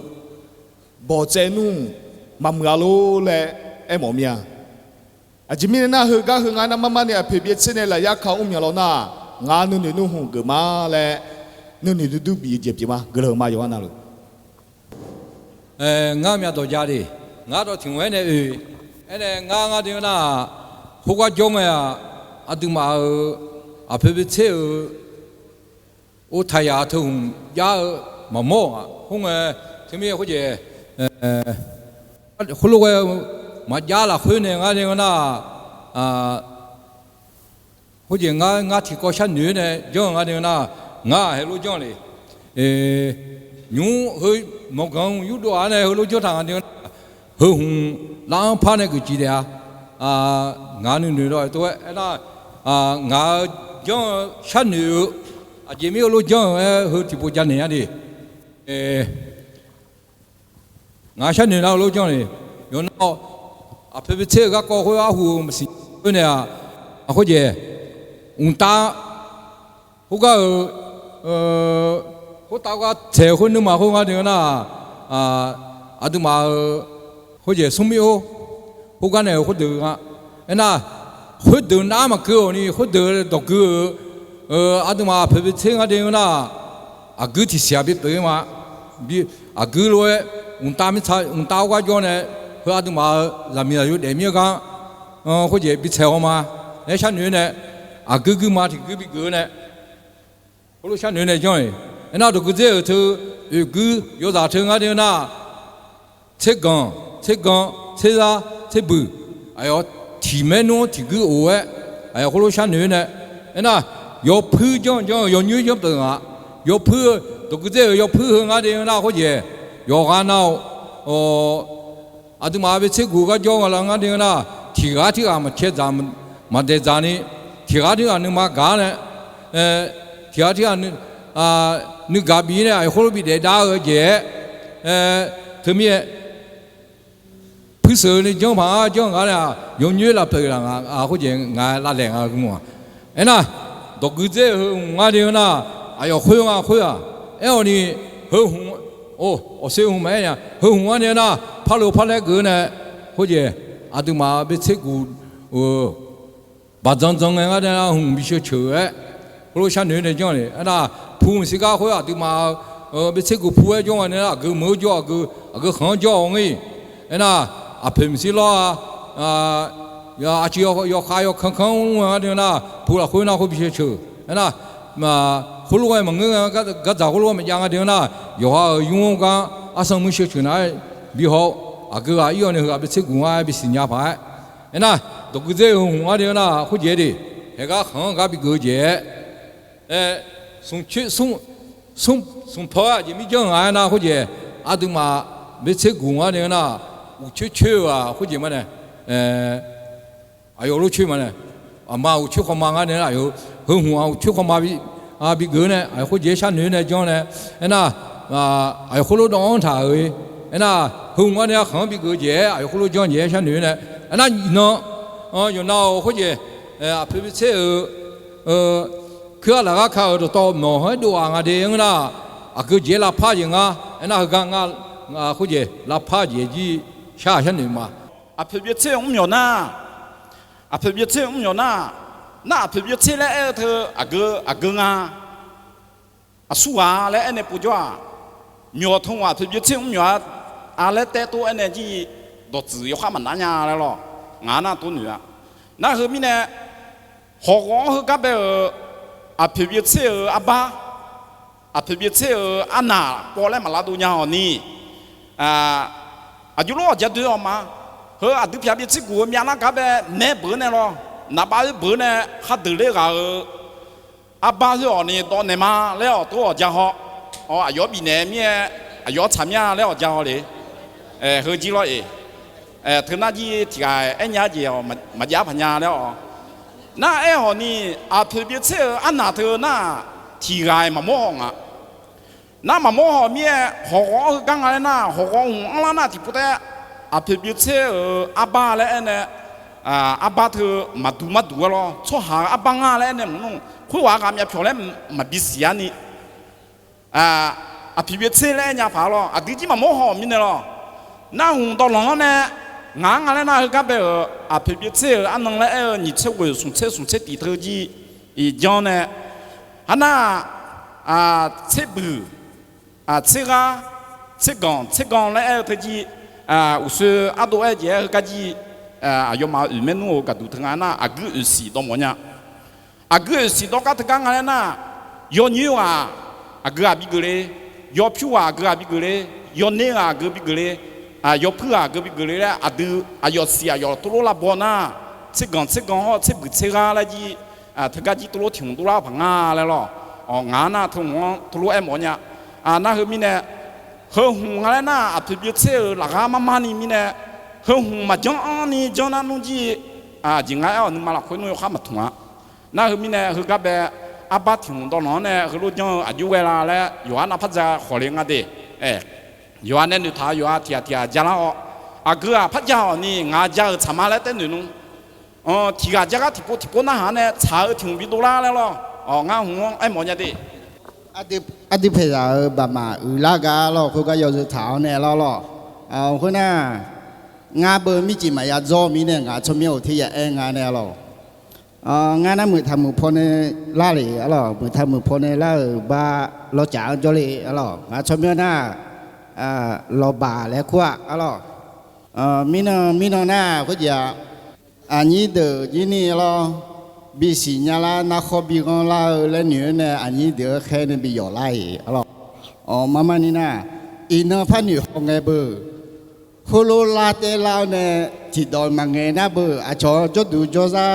bawqtsaev nmr maqmuiq-a lor laer aermawf mir-a. Aqjeq mirnae nar, heugar heu ngar nar mar mar ni aqpoeq byaev tser nae lafyar ka mrmyanq law nar, ngar nuinoeq nmr hmq geuf ma laer nuinoeq duidui bif-eu jeq pyeuf ma. Guiqlanq ma yawqha navluf. Ngar myavdawq ja de, ngar dawv tiq hmq aernaeq oe. Aernae ngar ngar de nar-aq, khoergar jawr ngae-aq, aqduimaf-euq aqpoeq byaev tser-euq or taqyaq teu hmq jar-eu maqmawr-aq khoerngae, teumir khoerjeq khoerlof ghae-eu maqjav lafkhoer nae ngar de nar-aq, khoerjeq ngar ngar tiqkawv sharnoeq-aer nae janr-eu ngar de nar, ngar heulof janr le. Nymr heu mawqganq yurdov-aq nae heulof janr taq nga de nar, heu hmq lar-anr par nae geuf ciq taef-a. Ngaq nuinoeq dawv-aer tov-aer aernar, ngaq-eu janr-eu sharnoeq-eu aqjeq mir heulof janr-eu-aer heu tiqpov janaeq-a de. Ngaq sharnoeq nar-eu lof janr le. Yawqnan aqpoeq byaev tser-eu garkawv khoer arhu-eu maqsiq khoer nae-aq, khoerjeq mqtav khoergar-euq khoertav gar tsaeq-eu khoer nuima khoer ngar de nar, aqduimaf-euq khoerjeq smrmir or khoergar nae-euq khoerdeuq nga. Aernar, khoerdeuq nar maqkeuv-awq ni khoerdeuq dawqgui-euq aqduimaf aqpoeq byaev tser ngar de nar, aqguir tiqsiq-aq bipyeuf-ir ma. Aqguir lof-aer mqtav mirtsa mqtav khoergar jawr nae, heu aqduimaf-euq zaqmiq zaqyo daefmir-eu gar khoerjeq bitsaeq-awr ma. Aer sharnoeq-aer nae, aqguir guirma tiqguir biguiq-eu nae, heulof sharnoeq nae janr-iq. Aernar, dawqgui dzer-euq teu, oeq guir yawzaq teu ngar de nar, tserganq, tserganq, tserzar, tserbuiq, aqyawf tiqmaer nmr tiqguir of-aer, aqyawf khoerlof sharnoeq-aer nae, aernar, yawpuir janr janr-eu yawnyoer janr pyeuf nga. Yawpuir-eu dawqgui dzer-euq yawpuir heu ngar de nar khoerjeq, yawqghaq nav-awq. Aqduimaf byaev tser guq gar jawr nga la ngar de nar, tiqghaq tirghaq maqcae dzaq maqdaeq dzaq ni, tiqghaq tirghaq nuima gaq-ar nae, tiqghaq tirghaq nuigaq bif-ir nae aqyawf khoerlof bidaef dar-eu jeq-aer, teumirnae puirsheuq ni janr paq-aer janr nga nae, yawnyoer lafpyeuf laf nga khoerjeq ngaq lavlaeq nga-eu gu-aq. Aernar, dawqgui dzer-eu heu hmq ngar de nar, aqyawf khoer nga khoer-aq. Aer-awq ni, heu hmq, or, awqser hmq maqaer nya, heu hmq ngar de nar, parlov parlaer geuf-eu nae, khoerjeq aqduimaf byaev tser guq-eu baqdzan dzan ngae ngar de nar, hmq bisheu ceuq-aer, heulof sharnoeq nae janr le. Aernar, pu maqsiq gar khoer aqduimaf-eu byaev tser guq pu-aer jawr nga de nar, aqgeu meuq-eu jawr, aqgeu khanq-anr jawr-awq ngir. Aernar, aqpoeq maqsiq lawr-a, aqcuiv yawkhav yawkanr kanr-anr ngar de nar, pu lafkhoer nar khoer bisheu ceuq. Aernar, khoerlof-aer maqngeur nga, gardzaq khoerlof-aer maqjav nga de nar, yawqha-euq yur-anr gar arsan muir sheu ceuq nar-aer bihaw-awr, aqgeu ghaq ir-awr nae heughaq byaev tser guq ngar-aer bisiq nya paq-aer. Aernar, dawqgui dzer-eu heu hmq ngar de nar khoerjeq de, haeqgar khanq-anr gar bigeuf-eu jeq-aer, smq paw-aer aqjeq mirjanr nga aernar khoerjeq, aqduimaf byaev tser guq ngar de nar, uqcoer coer-eu-aq khoerjeq marnae, aqyawf lof coer ma nae, aqma uqcoer khawma ngar nae nar, heu hmq-aq uqcoer khawma bigeuf nae, aqyawf khoerjeq-aer sharnoeq nae janr nae, aernar, aqyawf khoerlof dawv-anr taq-euq, aernar, heu hmq-anr nae arkhanq-anr bigeuf jeq-aer aqyawf khoerlof janr jeq-aer sharnoeq nae, aernar, iqnan yawqnan-euq khoerjeq, aqpoeq byaev tser-euq kuir-aq laf gar ka-euq dawqtawv mawq-aer dov-aq nga de ngeur nar, aqgeu jeq-aer lavpar jeq ngar, aernar, heugar ngar khoerjeq lavpar jeq jir shar-aq sharnoeq ma. Aqpoeq byaev tser-euq mrmyawq nar, aqpoeq byaev tser-euq mrmyawq nar, nar aqpoeq byaev tser laer aer-eu teu aqgeu aqgeu nga. Aqsurghaq laer aernae povjawr-aq, myawq teu aqpoeq byaev tser-euq mrmyawq-a laer taev tov aernae jir dawqtsuif yawkhav maqnar nya laer lawr, ngaq nar tov noeq-a. Nar heu mirnae, hawq ghawq-anr heugar bae-euq aqpoeq byaev tser-euq arbar, aqpoeq byaev tser-euq arnaq pawv laer maqlar dov nya-awq ni, aqjox lof-awq ja doe-awq ma. Heu aqdui pyaq byaev tser guq-eu myavlar gar bae maer beuq-eu nae lawr, naqbav oer beuq-eu nae khar deuq ler ghaq-euq arbar khoer-awq ni dawv naeq ma laer-awq tov-awq ja haw. Aqyawf bifnaeq mir-aer, aqyawf tsaq mir-a laer-awq ja haw le. Heu jir lawr-eq. Teu nar jir tiq ghaq aer nya jeq maqjav paq nya laer-awq. Nar aer-awq ni, aqpoeq byaev tser-euq arnaq teu nar, tiq ghaq-iq maqmawr haw nga. Nar maqmawr haw mir-aer hawq ghawq-anr heugar nga laer nar, hawq ghawq hmq anrlar nar tiqpov taef Aqpoeq byeuvtser-euq arbar laer aernae, arbar teu maqduq marduq-aer lawr, tsawrhaq-euq arbar ngar laer aernae maqngeur. Khoerghaq ghaq myavpyawq laer maqbi siq-ar ni, aqpoeq byeuvtser laer aer nya paq-a lawr, aqdui jir maqmawr haw-euq mirnae lawr. Narhmq dawvlanq-anr nae, ngaq-anr nga laer nar, heugar bae-euq aqpoeq byeuvtser-euq arnan laer aer-eu nyiq tser ghoeq smq tser smq tser tiq teu jir iq janr nae, arnar, tserbuiq, tserghar, tserganq tsergan laer aer-eu teu jir, uqshoe ardov aer jeq-aer heugar jir, aqyawfmaf oeq maernmr-euq gaqduq teu nga nar, aqguir oeqsiq dawv mawf nya. Aqguir oeqsiq dawv gar teugar nga laer nar, yawnyoer ghaq aqgeu ghaq bigeuf le, yawpyur ghaq aqgeu ghaq bigeuf le, yawner ghaq aqgeu bigeuf le, yawpuir ghaq aqgeu bigeuf le laer aqdui aqyawf siq aqyawf tov lor lavbaw nar, tserganq tsergan hawr tserbuiq tserghar laer jir, teugar jir tov lor tiq hmq dovlar paq nga laer lawr. Ngaq-anr nar teu hmq-anr tov lor aer mawf nya. Nar heu mirnae, heu hmq nga laer nar, aqpoeq byeuvtser-euq lafghar marmar ni mirnae, heu hmq maqjanr anr ni janr nar nmr jir, jeq nga aer-awq nuima lafkhoer nmr yawkhar maqtmq-a. Nar heu mirnae heugar bae, arbar tiq hmq dawvlanq-anr nae heulof janr-eu aqjox ghae la laer yawqha navpar ja khawf le nga de. Yawqha nae noeqtaq-eu yawqha tiq ghaq tiq ghaq ja lar-awr, aqgeu ghaq par ja-awq ni ngaq ja-euq tsaq ma laer taer noeq nmr. Tiq ghaq ja gar tiqpov tiqpov narhaq-anr nae tsaq-eu tiq hmq bi dovlar laer lawr. Ngar hmq-anr aer mawf nya de. Aqdui paeqzaq-euq baqmaf uiqlar gar lawr, khoergar yawzeu taq-awr nae lawr lawr. Khoernar, ngar beu mircif maqya dzawr mirnae ngaq tsawrmyanr-euq teryaq aer nga nae lawr. Ngar nar muiqtaq muiqpaw nae lar le-ar lawr, muiqtaq muiqpaw nae lar-euq bar lawrcaf-anr jawrle-ar lawr. Ngaq tsawrmyanr nar, lawqbaq laer kur-aq-ar lawr. Mirnan mirnan nar khoerjeq-aq, aqnyir deuq jir ni-ar lawr, bisiq nya lar narkhawr bi ghanr lar-eu laer noeq-aer nae aqnyir deuq-anr khaer nae bi yawf lar-iq-ar lawr. Awq, marmar ni nar, iqnan par noeq haw ngae beu, heulof lar taer lar-awr nae tiqdawq maqngaeq nar beu, aqcawq-anr jawrduq jawrzar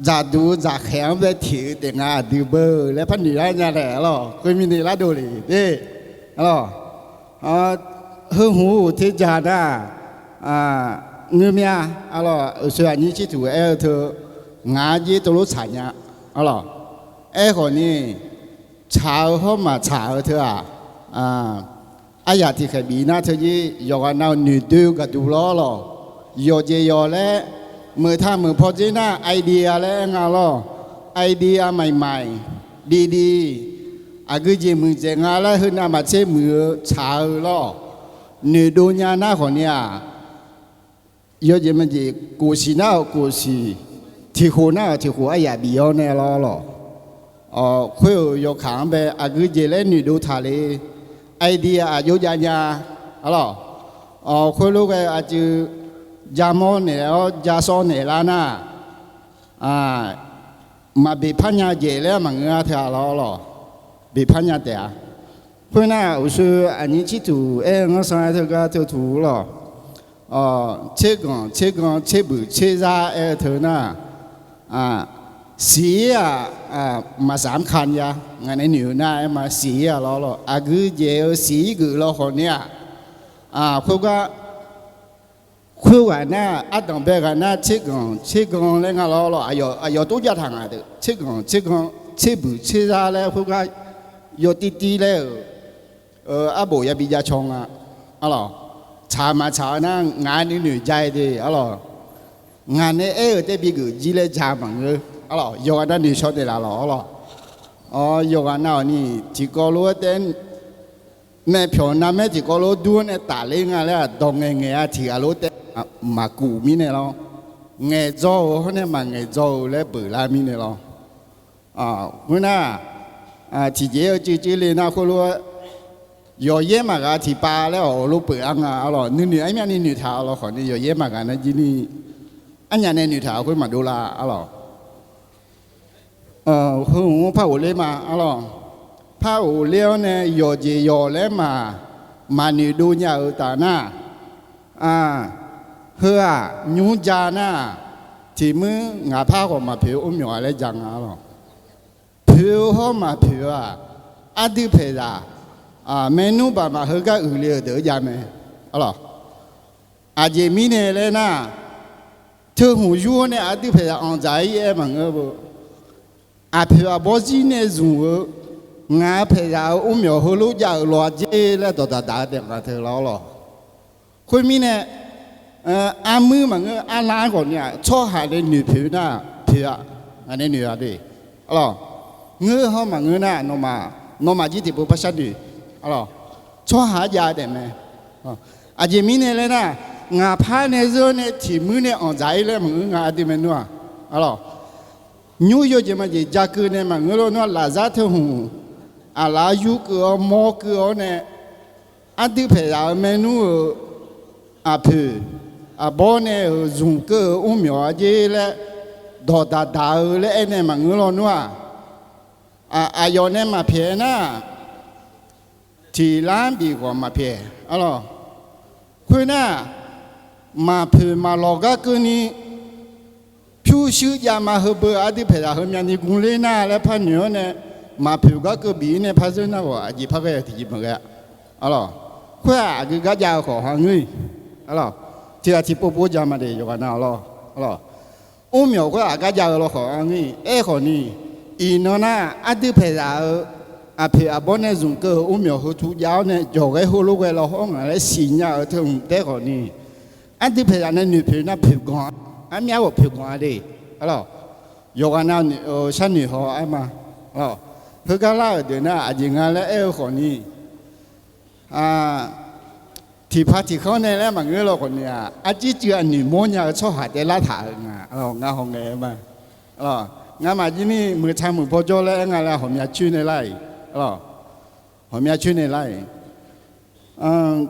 dzaqduq-eu dzaqkhaeq-anr bae teq-eu taef nga aqdui beu laer par noeq lar nya laer-ar lawr. Khoermirnae lar dov le de-ar lawr. Heu hmq-eu teja nar, ngeur mya-ar lawr, uqshoe aqnyir cirtuq aer-eu teu, ngaq-anr jir tov lof tsaq nya-ar lawr. Aerkhawf ni, tsaq-eu hawr maqtsaq-eu teu-aq, aryaq tiqkhaeq bif nar teu jir yawqghaq nav-euq noeqdoe-eu gaqduq lawr lawr. Yawqjeq yawq laer, meuqtaq meuqpaw dzer nar idea laer aer nga lawr. Idea maqmaf, diqdiq, aqgeu jeq muiqdzaeq nga laer heu navmaqtser muiq-eu tsaq-eu lawr. Noeqdov nya nar khawf ni-aq, yawjeq maqjeq kof siq nar-euq kof siq, tiq khof nar-euq tiq khof aryaq bif-awr nae lawr lawr. Khoer-euq yawkaq-anr bae aqgeu jeq laer noeqdov taq le. Idea aqjox jav nya-ar lawr. Khoerlof ghae aqcuiv ja mawr naeq-awr ja sawr naeq lar nar, maqbeqpar nya jeq laer maqngeur-a teu-aq lawr lawr. Beqpar nya taef-a. Khoernar uqshoe aqnyir cirtuq aer-eu ngar sanr-aer teugar teu tuq lawr. Tserganq tsergan tserbuiq tserzar aer-eu teu nar, siq-ir-aq, maqsaq-anr ka nya. Ngaq nae noeq-eu nar aer ma siq-ir-aq lawr lawr. Aqgeu jeq-eu siq-ir geuf lawr khawf ni-aq, khoergar khoerghaq nar ardanq bae ghaq nar tserganq tsergan laer nga lawr lawr. Aqyawf tov jav taq ngaq deuq tserganq tsergan tserbuiq tserzar laer khoergar yawtir tir laer-euq arbof yabi jav caw nga-ar lawr. Tsaq maqtsaq-eu nar ngaq nuinoeq ja-aer de-ar lawr. Ngaq nae aer-euq tae bigeuf jir laer ja maqngeur-ar lawr. Yawqghaq nav noeqshaw daeqlaf lawq-ar lawr. Yawqghaq nav-awq ni tiqkawv lof-aer taef-aer nae pyawq navmaer tiqkawv lof-aer dur-awr nae tafler nga laer-aq dawq ngaeq ngaeq-a tiq ghaq lof-aer taef maqkuf mirnae lawr. Ngaeqdzaw-euq hawr nae maqngaeqdzaw-eu laer beuqlar mirnae lawr. Khoernar, tiqjeq-aer-eu cuivcuiv le nar khoerlof-aer yawqyaer maqghaq tiqpav laer awq lof peuq-ar nga-ar lawr. Nuinoeq armyavni noeqtaq-a lawr khawf ni yawqyaer maqghaq nar jir ni arnyaf nae noeqtaq khoer maqdov lar-ar lawr. Heu hmq-anr par ghofler ma-ar lawr. Par ghofler-awr nae yawqjeq yawq laer maq, maqnoeqdov nya-euq taf nar, heu-aq nymr ja nar, tiqmuir ngaq par khawf maqpoeq-eu or myawq-a laer ja nga-ar lawr. Poeq-eu hawr maqpoeq-eu-aq, aqdui paeqzaq maernmr baqmaf heugar uiqle-euq deuq-eu jav mae-ar lawr. Aqjeq mirnae laer nar, teu hmq yur-awr nae aqdui paeqzaq anqdzaq-ir aer maqngeur-eu, aqpoeq aqbawr zir nae zmq-eu, ngaq paeqzaq-euq or myawq heulof jav-euq lawq-a jer laer dawqdaq daq-eu taef nga teu lawr lawr. Khoermirnae, Armuir maqngeur, arlav-anr ghawqni-aq, tsawrhaq nae noeqpoeq nar poeq-a. Ngaq nae noeq-a de. Arlawq, ngeur haw maqngeur nar, nawmaf, nawmaf jir tiqpov par sharnoeq. Arlawq, tsawrhaq-anr jav taef mae. Aqjeq mirnae laer nar, ngaq par nae zeur nae tiq muir nae anqdzaq-ir laer maqngeur nga aqdui maernmr-aq. Arlawq, nymr yawjeq majeq ja keuv nae maqngeur lawnmr-aq, lafzar teu hmq aqlaf-awr yur keuv-awr mawr keuv-awr nae, aqdui paeqzaq-euq maernmr-euq aqpoeq aqbawr nae-euq zmq keuv-euq mrmyawq-a jer laer dawqdaq daq-eu laer aernaeq maqngeur lawnmr-aq, aqyawf nae maqpyaeq nar, tiq lar-anr bif ghawq maqpyaeq. Arlawq, khoernar, maqpoeq maqlawq gar keuvni pyurshuir javma heubeu aqdui paeqzaq heumyavni gmler nar laer par noeq-awr nae, maqpoeq gar keuv bif-ir nae par zeur nar ghawq aqjeq par ghae-eu tiqjeq maqghae-a. Arlawq, khoer-aq aqgeu gar jav-eu khawf ha ngeur-iq. Arlawq, tiq ghaq tiqpov pov ja ma de yawqghaq nav-awq lawr. Arlawq, mrmyawq khoer-aq gar jav-eu lawkhawf-a ngeur-iq. Aerkhawf ni, iqnan nar aqdui paeqzaq-euq aqpoeq aqbawr nae zmq keuv-euq mrmyawq heu tu jav-awr nae jawqghaer heulof ghae law hawr ngaq laer siqnya-euq teu hmq taef khawf ni, aqdui paeqzaq nae noeqpoeq nar poeqganq, armyar ghawq poeqganq-a de. Arlawq, yawqghaq nav-eu sharnoeq haw-aer ma. Heugar lar-euq deuq nar aqjeq nga laer aer-eu khawf ni, tiqpaq tiqkanr nae laer maqngeur law khawf ni-aq, arjir cuiv aqnoeq mawrnya-eu tsawrhaq taef lartaq-euq nga. Ngar hawngae ma. Ngamaf jir ni meuq tsaq meuq paw jawr laer aer nga laer hawqmya coer nae lar-iq. Hawqmya coer nae lar-iq.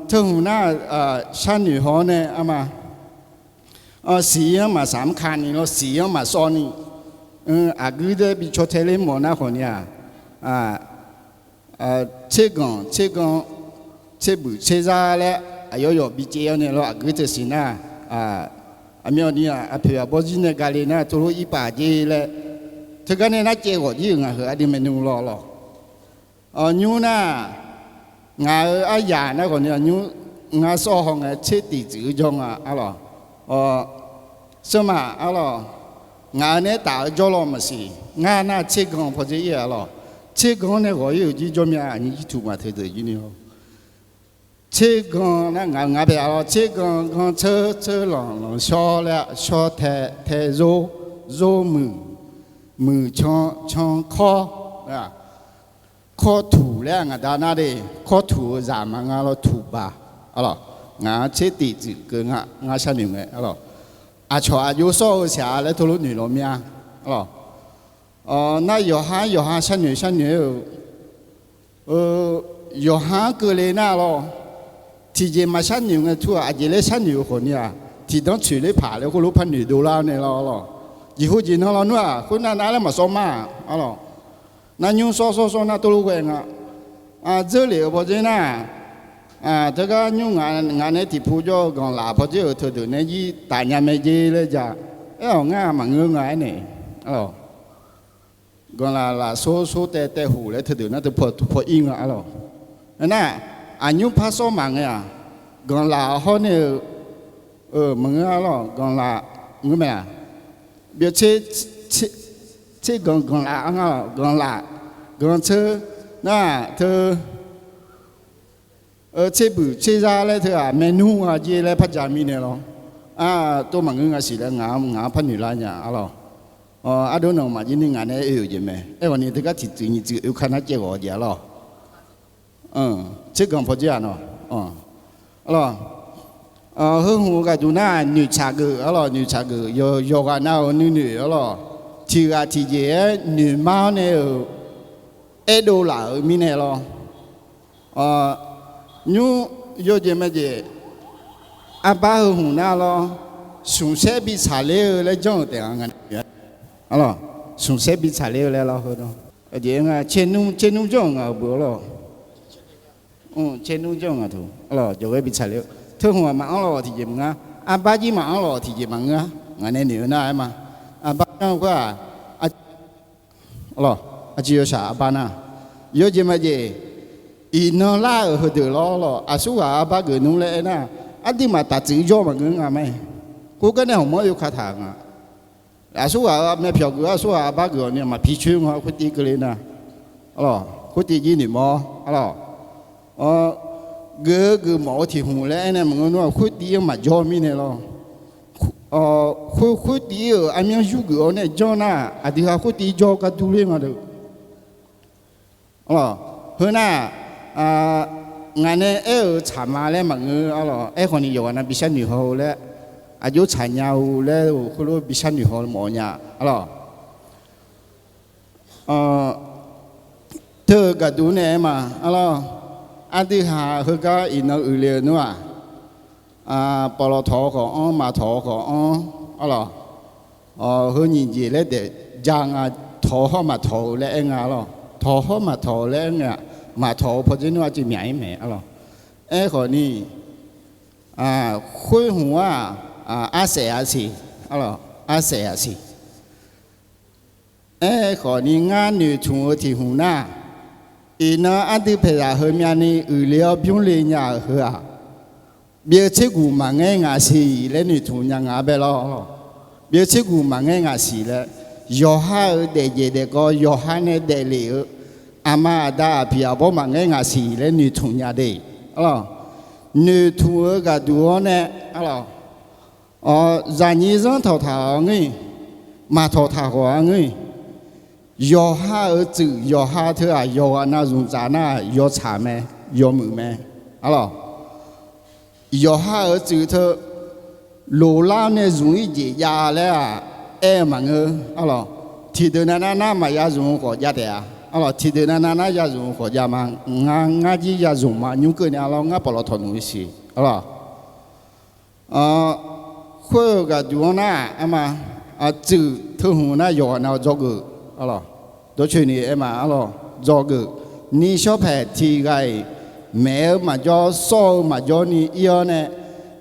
Teu hmq nar, sharnoeq haw-awr nae arma, siq-anr maqsaq mr kani lawr, siq-anr maqsawv ni, aqguir daer bi caw tae ler mawf nar khawf ni-aq, tserganq tserganq, tserbuiq tserzar laer aqyawf yawf bi caev-awr nae lawr, aqguir teu siq nar, aqmyawf ni-aq aqpoeq aqbawr zir nae gale nar tov lof ir paf jer laer, teugar nae nar caev ghawq jir-euq ngaq heu aqdui maernmr lawr lawr. Nymr nar, ngaq-euq aryaq nar khawf ni nymr, ngar sawr haw ngae tser tiq tsuif-eu jawr nga arlawq. Sawrmaf arlawq, ngaq-euq nae taf-eu jawr law maqsiq. Ngar nar tserganq pawdzer ir-a arlawq. Tserganq-anr nae ghawq ir-euq jir jawr mya aqnyir jir tuq maq teudeuq jir ni-awr. Tserganq nar ngaq-euq ngaq paeq-a lawr, tserganq, ganq tseur, tseur lanq, lanq shawr laer, shawr tae, tae zor, zor muiq, muiq can, can kawr, kawr tuq laer ngaq da nar de, kawr tuq-eu zaq maqnga lawr tuq baq. Arlawq, ngaq-anr tser tiq tsuif keuv nga, ngar sharnoeq ngae arlawq. Aqcawq aqjox sawr-eu shaq laer tov lof noeq law mya. Arlawq, nar yawqha-anr yawqha sharnoeq sharnoeq-aer-eu, yawqha-anr keuvle nar lawr, tiqjeq maqsharnoeq ngae tur-aq aqjeq laer sharnoeq-eu khawf ni-aq, tiqdanr tsoeq ler paq laer khoerlof par noeqdov lar nae lawr lawq. Jeqhu jeqnan lawnmr-aq khoernar nar laer maqsawr mar-aq arlawq. Nar nymr sawr sawr sawr nar tov lof ghae nga. Dzeur lef-euq pawdzer nar, teugar nymr ngaq nae tiqpov jawr-eu ganqlaf pawdzer-euq teudeuq nae jir taf nya mae jer laer ja. Aer-awq ngar maqngeur nga aernaeq. Arlawq, ganqlaf lafsor sor taev taev hof laer teudeuq nar teu paw teu paw ir nga arlawq. Aernar, aqnymr par sawr maqngae-aq, ganqlaf hawr nae-eu, maqngeur arlawq, ganqlaf ngeur mae-aq. Byav tser, tser ganq ganqlaf arngar lawq, ganqlaf, ganq tseur, nar teu tserbuiq tserzar laer teu-aq maernmr nga jer laer par ja mirnae lawr. Tov maqngeur nga siq laer ngaq-anr par noeq lar nya arlawq. Ardov nawmaf jir ni ngaq nae oe-euq jeq mae. Aerkhawf ni teugar tiq tsuif nyiq tsuif oe ka nar caev ghawq-eu jeq arlawq. Tserganq pawdzer-aq nawq. Arlawq, heu hmq-eu gaqduq nar noeqtsaq geuf arlawq, noeqtsaq geuf yawqghaq nav-euq nuinoeq arlawq. Tiq ghaq tiqjeq-aer noeqmar-awr nae-euq aerdov laf-euq mirnae lawr. Nymr yawjeq majeq, arbar heu hmq nar lawr, smqsaer bi tsaqler-eu laer janr-euq taef nga. Arlawq, smqsaer bi tsaqler-eu laer lawr heu nar, aqjeq nga caernmr, caernmr janr-euq ngaq-euq beu arlawq. Caernmr janr-eu ngaq teu, arlawq, jawqghaer bi tsaqler-eu. Teu hmq-aq maqanr lawq tiqjeq maqngeur-a. Arbar jir maqanr lawq tiqjeq maqngeur-a. Ngaq nae noeq-eu nar-aer ma. Arbar janr-eu khoer-aq, arlawq, aqjeq yawshaq arbar nar, yawjeq majeq, iqnan lar-euq heudeuq lawr lawq, aqsurghaq arbar geuf nmr laer aernar, aqduimaf taqtsuif jawr maqngeur nga mae. Khoergar nae hawq mawr oe ka taq-euq nga. Aqsurghaq-eu myavpyawq geuf-awr aqsurghaq arbar geuf-awq ni maqpi coer nga khoertiv keuvle nar. Arlawq, khoertiv jir noeqmawr arlawq. geuf-eu geufmawf-eu tiq hmq laer aernae maqngeur nar, khoertiv-anr maqjawr mirnae lawr. Khoer, khoertiv-euq armyanr yurgeuf-awr nae janr nar, aqdui ha khoertiv jawr gar dur ler nga deuq. Arlawq, heu nar, ngaq nae aer-euq tsaq ma laer maqngeur. Arlawq, aerkhawf ni yawqghaq nav bishar noeq haw-eu laer, aqjox tsaq nya-eu laer-euq khoerlof bishar noeq haw mawf nya. Arlawq, teu-euq gaqduq nae aer ma. Arlawq, aqdui ha heugar iqnan uiqle-eu nmr-aq, pawqlawq tawq-eu khawf anr, maq tawq-eu khawf anr. Arlawq, heu nyiq jeq laer daef ja nga. Tawq-eu hawr maq tawq-eu laer aer nga. Arlawq, tawq hawr maq tawq-eu laer aer nga. Maq tawq-eu pawdzer nmr arcuiv myaq-ir mae. Arlawq, aerkhawf ni, khoer hmq-aq, arsaef-a siq. Arlawq, arsaef-a siq. Aerkhawf ni ngar noeqtmq-eu tiq hmq nar, iqnan aqdui paeqzaq heumyav ni uiqle-awr bymrle nya-euq heu-aq, byeuf tserguq maqngaer ngaq siq laer noeqtmq nya nga bae lawr. Byeuf tserguq maqngaer ngaq siq laer, yawqha-euq daefjaeq daefkawv yawqha nae daeflef-eu, aqma aqda aqpiq aqbawr maqngaer ngaq siq laer noeqtmq nya de. Arlawq, noeqtmq-eu gaqduq-awr nae, arlawq, zaqnyir zanr tawqtaq-awr ngeur-iq, maq tawqtaq khawf-a ngeur-iq, yawqha-euq tsuif yawqha teu-aq, yawqghaq nav zmqtsaf nar-aq, yawtsaq mae, yawmuiq mae. Arlawq, yawqha-euq tsuif teu loqlar-awr nae zmq-ir jeq jav laer-aq, aer-eu maqngeur. Arlawq, tiqdeuq nav nar nar maqya zmq-eu khawf jav taef-a. Arlawq, tiqdeuq nav nar nar ya zmq-eu khawf jav ma. Ngar, ngar jir ya zmq ma. Nymr keuv nae arlawr ngar pawqlawq tawq nmq-eu siq. Arlawq, khoer-euq gaqduq-anr nar, arma, tsuif teu hmq nar yawqghaq nav dzawgeuf. Arlawq, dawrcoeni aer ma. Arlawq, dzawgeuf. Nishawr paeq tiq ghaq-iq maeq-eu maqjawr, sawr-eu maqjawr ni ir-awr nae,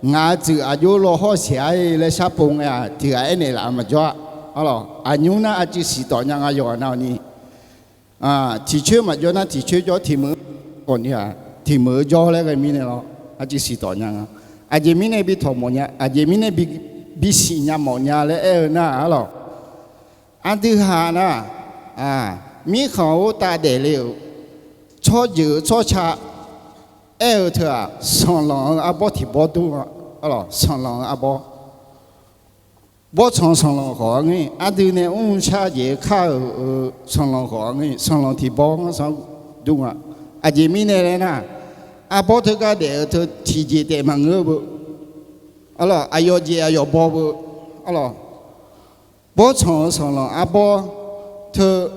ngaq-euq tsuif aqjox law hawr siq-a laer sharpov ngae-aq, tiq ghaq aernaeq laf-eu maqjawr-a. Arlawq, aqnymr nar aqcuiv siqtawf nya nga yawqghaq nav ni. Tiq coer maqjawr nar tiq coer jawr, tiq meuq-eu khawf ni-aq, tiq meuq-eu jawr laer ghae mirnae lawr, aqcuiv siqtawf nya nga. Aqjeq mirnae bi tawq mawf nya, aqjeq mirnae bisiq nya mawf nya laer aer-eu nar, arlawq, aqdui ha nar, mirkhanq-euq tav daefle-euq tsawrjeuq-eu tsawrca aer-eu teu-aq, sanqlanq-eu arbawr tiq bawr dur nga. Arlawq, sanqlanq-eu arbawr, bawrtsanq sanqlanq khawf-a ngeur-iq, aqdui nae mrshar jeq-eu kar-euq sanqlanq khawf-a ngeur-iq, sanqlanq tiq bawr-anr sanr dur nga. Aqjeq mirnae laer nar, arbawr teugar daef-eu teu tiqjeq taef maqngeur beu. Arlawq, aqyawf jeq aqyawf baw beu. Arlawq, bawrtsanq-eu sanqlanq arbawr teu,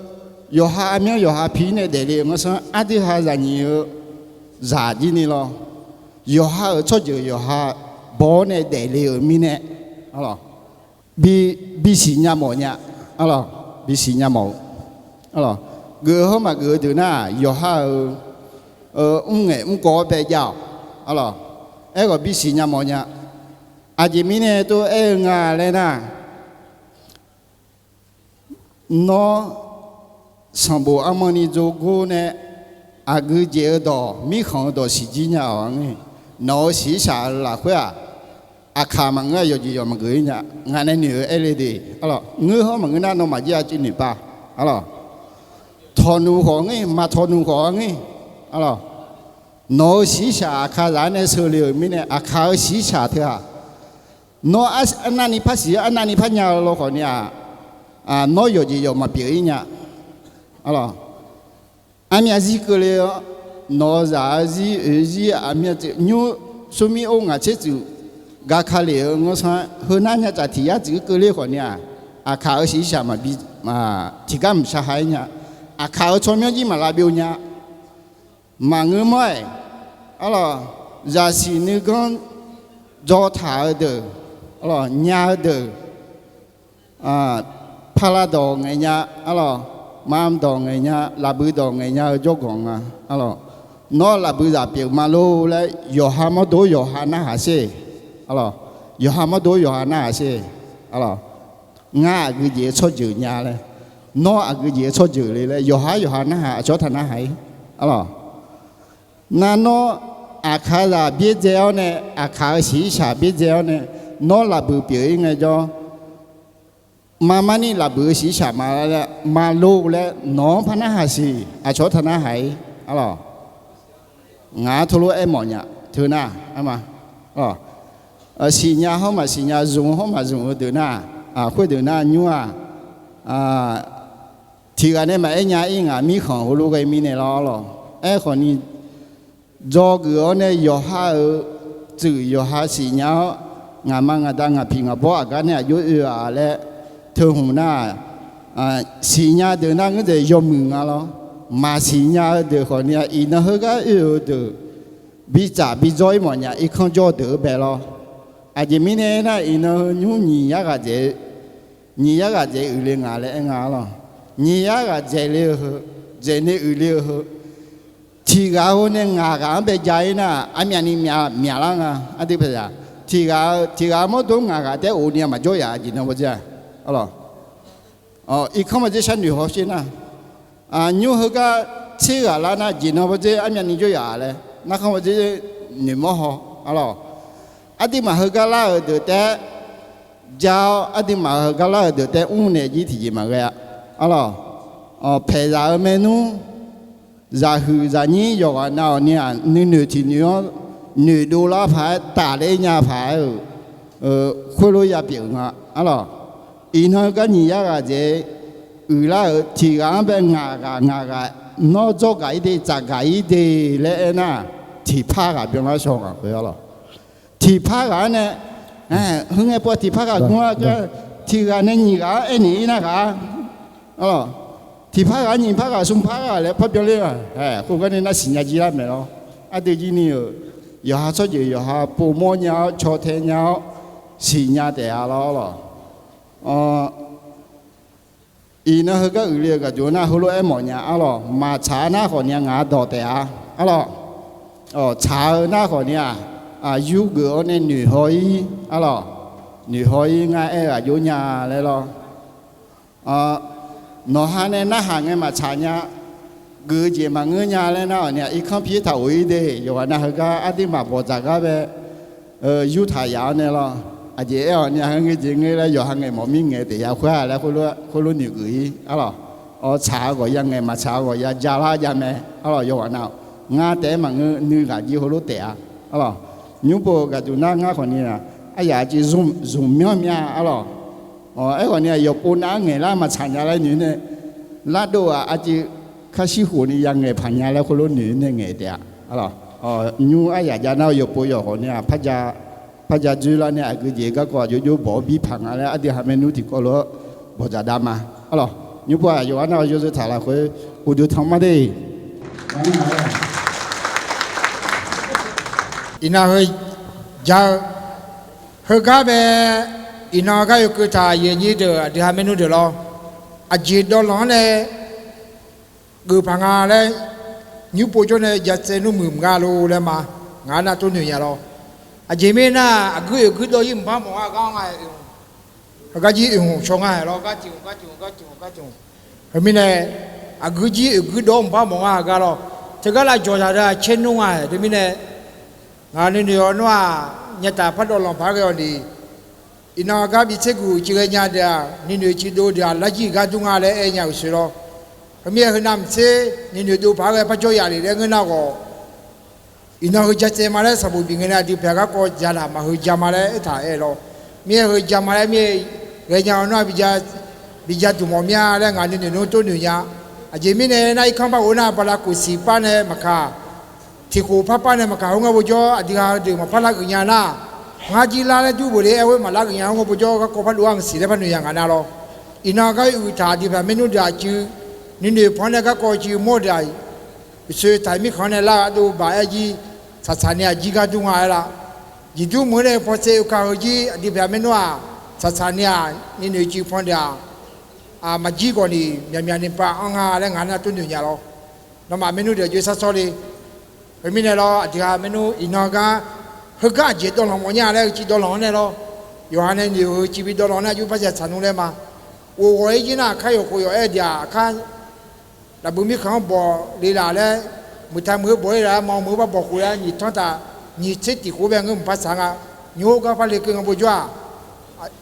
yawqha armyanr yawqha pi nae daefle-eu ngar sanr, aqdui ha zaqnyiq-eu zaq jir ni lawr, yawqha-euq tsawrjeuq yawqha baw-awr nae daefle-euq mirnae, arlawq, bi, bisiq nya mawf nya. Arlawq, bisiq nya mawf-eu, arlawq, geuf-eu hawr maqgeuf-eu deuq nar, yawqha-euq mrngaeq mrkawv-awr bae jav-awq. Arlawq, aerkhawf bisiq nya mawf nya. Aqjeq mirnae tov aer-eu nga laer nar, nawr sanqbof armanni dzawgor nae aqgeu jeq-eu dawq, mirkhanq-eu dawq siqjir nya-awq-a ngeur. Nawq-euq shiqshaq-eu lafkhoer-aq, aqkaq maqngeur-a, yawqjeq yawq maqgeuf-ir nya. Ngaq nae noeq-eu aer le de. Arlawq, ngeur hawr maqngeur nar nawmaf jir aqcuiv noeqpav. Arlawq, tawqnuq khawf ngeur, maq tawqnuq khawf-a ngeur. Arlawq, nawq-euq shiqshaq aqkaqzaq-anr nae sheu le-euq mirnae, aqkaq-euq shiqshaq teu-aq, nawr arnavni par siq-eu, arnavni par nya-eu lawkhawf ni-aq, nawr yawqjeq yawq maqpyeuf-ir nya. Arlawq, armyav zir keuvle-awr, nawq-eu zaq-eu zir, oeq zir, aqmyav tsuif nymr, smrmir or ngaq tser tsuif, gaka lef-eu ngar sanr, heunar nya tsaf tiq yar tsuif keuvle khawf ni-aq, aqkaq-euq shiqshaq maqbi, tiqgar mqshaq ha-ir nya. Aqkaq-euq tsawrmyanr jir maqlav byov nya. Maqngeur mawr-aer, arlawq, zaqsiq nuiganr dzaw taq-eu deuq, arlawq, nya-eu deuq, pala dawq ngaeq nya, arlawq, mam dawq ngaeq nya, lafbui dawq ngaeq nya-eu jawrganq nga, arlawq. Nawr lafbui zaq pyeuf ma lor laer, yawqha mawrdo yawqha narhaq sher, arlawq, yawqha mawrdo yawqha narhaq sher, arlawq. Ngar aqgeu jeq-eu tsawrjeuq nya laer, nawr aqgeu jeq-eu tsawrjeuq le laer, yawqha yawqha narhaq, aqcawq taq narhaq-ir, arlawq. Nar nawr aqkaqzaq byaerdzae-awr nae, aqkaq-euq shiqshaq byaerdzae-awr nae, nawr lafbui pyeuf-ir ngaejawr, marmarni lafbui-eu shiqshaq ma laer, ma lor laer nawq-anr par narhaq siq, aqcawq taq narhaq-ir, arlawq. Ngaq-anr teulof aermawf nya teu nar, arma, siqnya hawr maqsiqnya, zmq hawr maqzmq-eu deuq nar, khoerdeuq nar nymr-aq, tiqghaq nae maqaer nya-ir ngaq mirkhanq heulof ghae mirnae lawr lawq. Aerkhawf ni, dzawgeuf-awr nae yawqha-euq tsuif yawqha siqnya-awr, ngaqma ngaqda ngaqpiq ngaqbawr aqgar nae aqjox oe-a laer teu hmq nar, siqnya deuq nar ngeur dzaeq yawmuiq nga lawr. Maqsiqnya-eu deuq khawf ni-a, iqnan heugar oe-euq deuq bi tsaf bi dzawr-ir mawfnya irkanr jawr deuq-eu bae lawr. Aqjeq mirnae aernar, iqnan heu nymr nyiq yar ghaq dzaeq, nyiq yar ghaq dzaeq uiqle nga laer aer nga-ar lawq. Nyiq yar ghaq dzaeq le-eu heu, dzaeqle uiqle-eu heu, tiqghaq-eu nae ngaq ghaq-anr bae ja-ir nar, armyavni myavlar nga. Aqdui paq-a, tiqghaq-eu tiqghaq-eu mawrdo ngaq ghaq taef-aer of ni-a maqjawr yaf jeq nan bawdzer-a, arlawq. Irkanr bawdzer sharnoeq hawsher nar, nymr heugar tser ghaq lar nar jeq nan bawdzer armyavni jawr yaf laer narkhanr bawdzer noeqmawr haw, arlawq. Aqduimaf heugar lar-euq deuq taef-aer ja-awr, aqduimaf heugar lar-euq deuq taef-aer mrnaeq jir tiqjeq maqghae-a, arlawq. Paeqzaq-eu maernmr, zaqhuiq zaqnyir yawqghaq nav-awq ni-aq, nuinoeq tiqnoeq-anr noeqdov lar paq-aer tafler nya paq-aer-euq khoerlof yapyeuf nga, arlawq. Iqnan gar nyiq yar ghaq dzaeq uiqlar-euq tiqghaq-anr bae ngaq ghaq ngaq ghaq nawr dzawr gaq-ir de, tsaf gaq-ir de laer aernar, tiqpar ghaq byanlar shaw ngaq khoer, arlawq. Tiqpar ghaq-anr nae, heu ngae pov tiqpar ghaq gmr-a gar, tiqghaq nae nyiq ghaq-anr aernaeq-ir nar ghaq-a, arlawq. Tiqpar ghaq nyiqpar ghaq smrpar ghaq laer parbyan ler-a. Khoergar nae nar siqnya jir lar maeq lawr. Aqdui jir ni-euq yawqha tsawrjeuq yawqha povmawr nya-awr caw tae nya-awr siqnya taef-a lawr, arlawq. Iqnan heugar uiqle-eu gaqjox nar heulof-aer mawfnya, arlawq. Maqtsaq-a nar khawf ni-a ngaq-anr dawq taef-a, arlawq. Tsaq-eu nar khawf ni-aq, yurgeuf-awr nae noeqhaw-ir, arlawq. Noeqhaw-ir ngar aer-eu aqjox nya laer lawr. Nawqha nae narhaq ngae maqtsaq nya, geuf-eu jeq maqngeur nya laer nar-awq ni-aq, irkanr pir taq of-ir de. Yawqghaq nav heugar aqduimaf bawqdzaq gar bae yurtaq yaf-awr nae lawr. Aqjeq aer-awq ni-aq, heu ngae jeq ngae laer yawqha ngaeq mawf mir ngaeq taef ya khoer-a laer khoerlof noeqgeuf-ir, arlawq. Awr tsaq-eu ghawqya ngaeq, maqtsaq-eu ghawqya ja lar ja mae, arlawq. Yawqghaq nav-awq ngar taef-aer maqngeur, nuighaq jir heulof taef-a, arlawq. Nymr pov-eu gaqduq nar ngar khawf ni-aq, aryaq civ zmq myanr mya, arlawq. Aerkhawf ni-aq, yawqpov nav-anr ngaeq lar maqtsaq nya laer noeq-ir nae, lardov-aq aqciv kar shir khof ni ya ngaeq paq nya laer khoerlof noeq-ir nae ngaeq taef-a, arlawq. Nymr aryaq ja nar-eu yawqpov yawq khawf ni-aq, parja dzoerlar nae aqgeu jeq garkawv aqjox jox bawq-awr bir paq nga laer aqdui ha maernmr tiqkawv lof-aer bawqdzaq dav ma, arlawq. Nymr pov-aq yawqghaq nar-eu yawzeu taq lafkhoer uqduq tanq ma de. Iqnan heu ja-eu heugar bae, iqnan gar yawkeuv taq aqyuif aqnyir deuq aqdui ha maernmr deuq lawr. Aqjeq dawvlanq-anr nae geuf paq nga laer, nymr pov jawr nae ja tsaev nmr muiq mq nga lo laer ma. Ngaq-anr nar tov noeq nya lawr. Aqjeq mirnae nar, aqguir oeq guirdawv-ir mqpar mawf ngar gar nga-aer oe, heugar jir oeq hmq shaw nga-aer lawr, gar tiq hmq gar tiq hmq gar tiq hmq gar tiq hmq. Heumirnae, aqguir jir oeq guirdawv-awr mqpar mawf ngar gar lawr. Teugar lavjawq zaqdeuq-aq caer nmr nga-aer teumirnae, ngaq nuinoeq-awr nawr-aq, nyataf pardawv lanq paq-aer ghae-awq ni, iqnan gar bi tser guq civ ghaenya deuq-aq, nuinoeq civ dov deuq-aq, larjir-euq gar dur nga laer aer nya-euq sher lawr. Heumirnae heunav mqtser nuinoeq dov paq-aer ghae parjawr yaf lef laer ngeur nar ghawq, iqnan heu ja tsaev ma laer sanqbof bif ngae nae aqdui pyaeq garkawv ja laq maqheu ja ma laer aertaq aer lawr. Mirnae heu ja ma laer mirnae ghaenya-awr nawr-aq, bi ja duq mawf mir-a laer ngaq nuinoeq nmr tov noeq nya. Aqjeq mirnae nar irkanr bar of nar bala khof siq par nae maqkaq, tiq khof par par nae maqkaq, khoerngae bojawr aqdui ha heudeuq maqpar lar geuf nya nar, ngar jir lar laer dur beuq le aer khoer maqlar geuf nya, khoerngae bojawr garkawv par dov-ar maqsiq laer par noeq ya ngaq nar lawr. Iqnan gar oe uiq taq aqdui pyaeq maernmr deuq-aq cuiv, nuinoeq panq-anr nae garkawv cuiv mawr deuq-aq, uqshoe taq-iq mirkhanq-anr nae lar-eu ardov baq-aer jir, tsaqtsaq ni-aq jir gar dur nga aer lar. Jeqdur meuq-anr nae paw tsaev oekaq heu jir aqdui pyaeq maernmr-aq, tsaqtsaq ni-aq nuinoeq cuiv panq deuq-aq, maqjir khawf ni myaqmyaq ni pav-anr nga laer ngaq nar tov noeq nya lawr. Nawmaf maernmr deuq jov sar sawr le. Khoermirnae lawr, aqdui ha maernmr iqnan gar, heugar aqjeq dawvlanq mawf nya laer heuciv dawvlanq-anr nae lawr, yawqha nae noeq-eu heuciv bi dawvlanq nar jov par jav tsaq nmr laer ma. Of ghawq-ir jir nar aqkar yawq khof yawq aer deuq-aq, aqkar lafbui mirkhanq-anr bawq le laf laer, meuq ta meuq-eu bawq le laf laer, ma meuq-eu bar bawq khof laer nyiq tanr taf, nyiq tser tiq khof bae ngeur mqpar tsaq nga. Nymr gar par le keuv ngae bojawr-aq,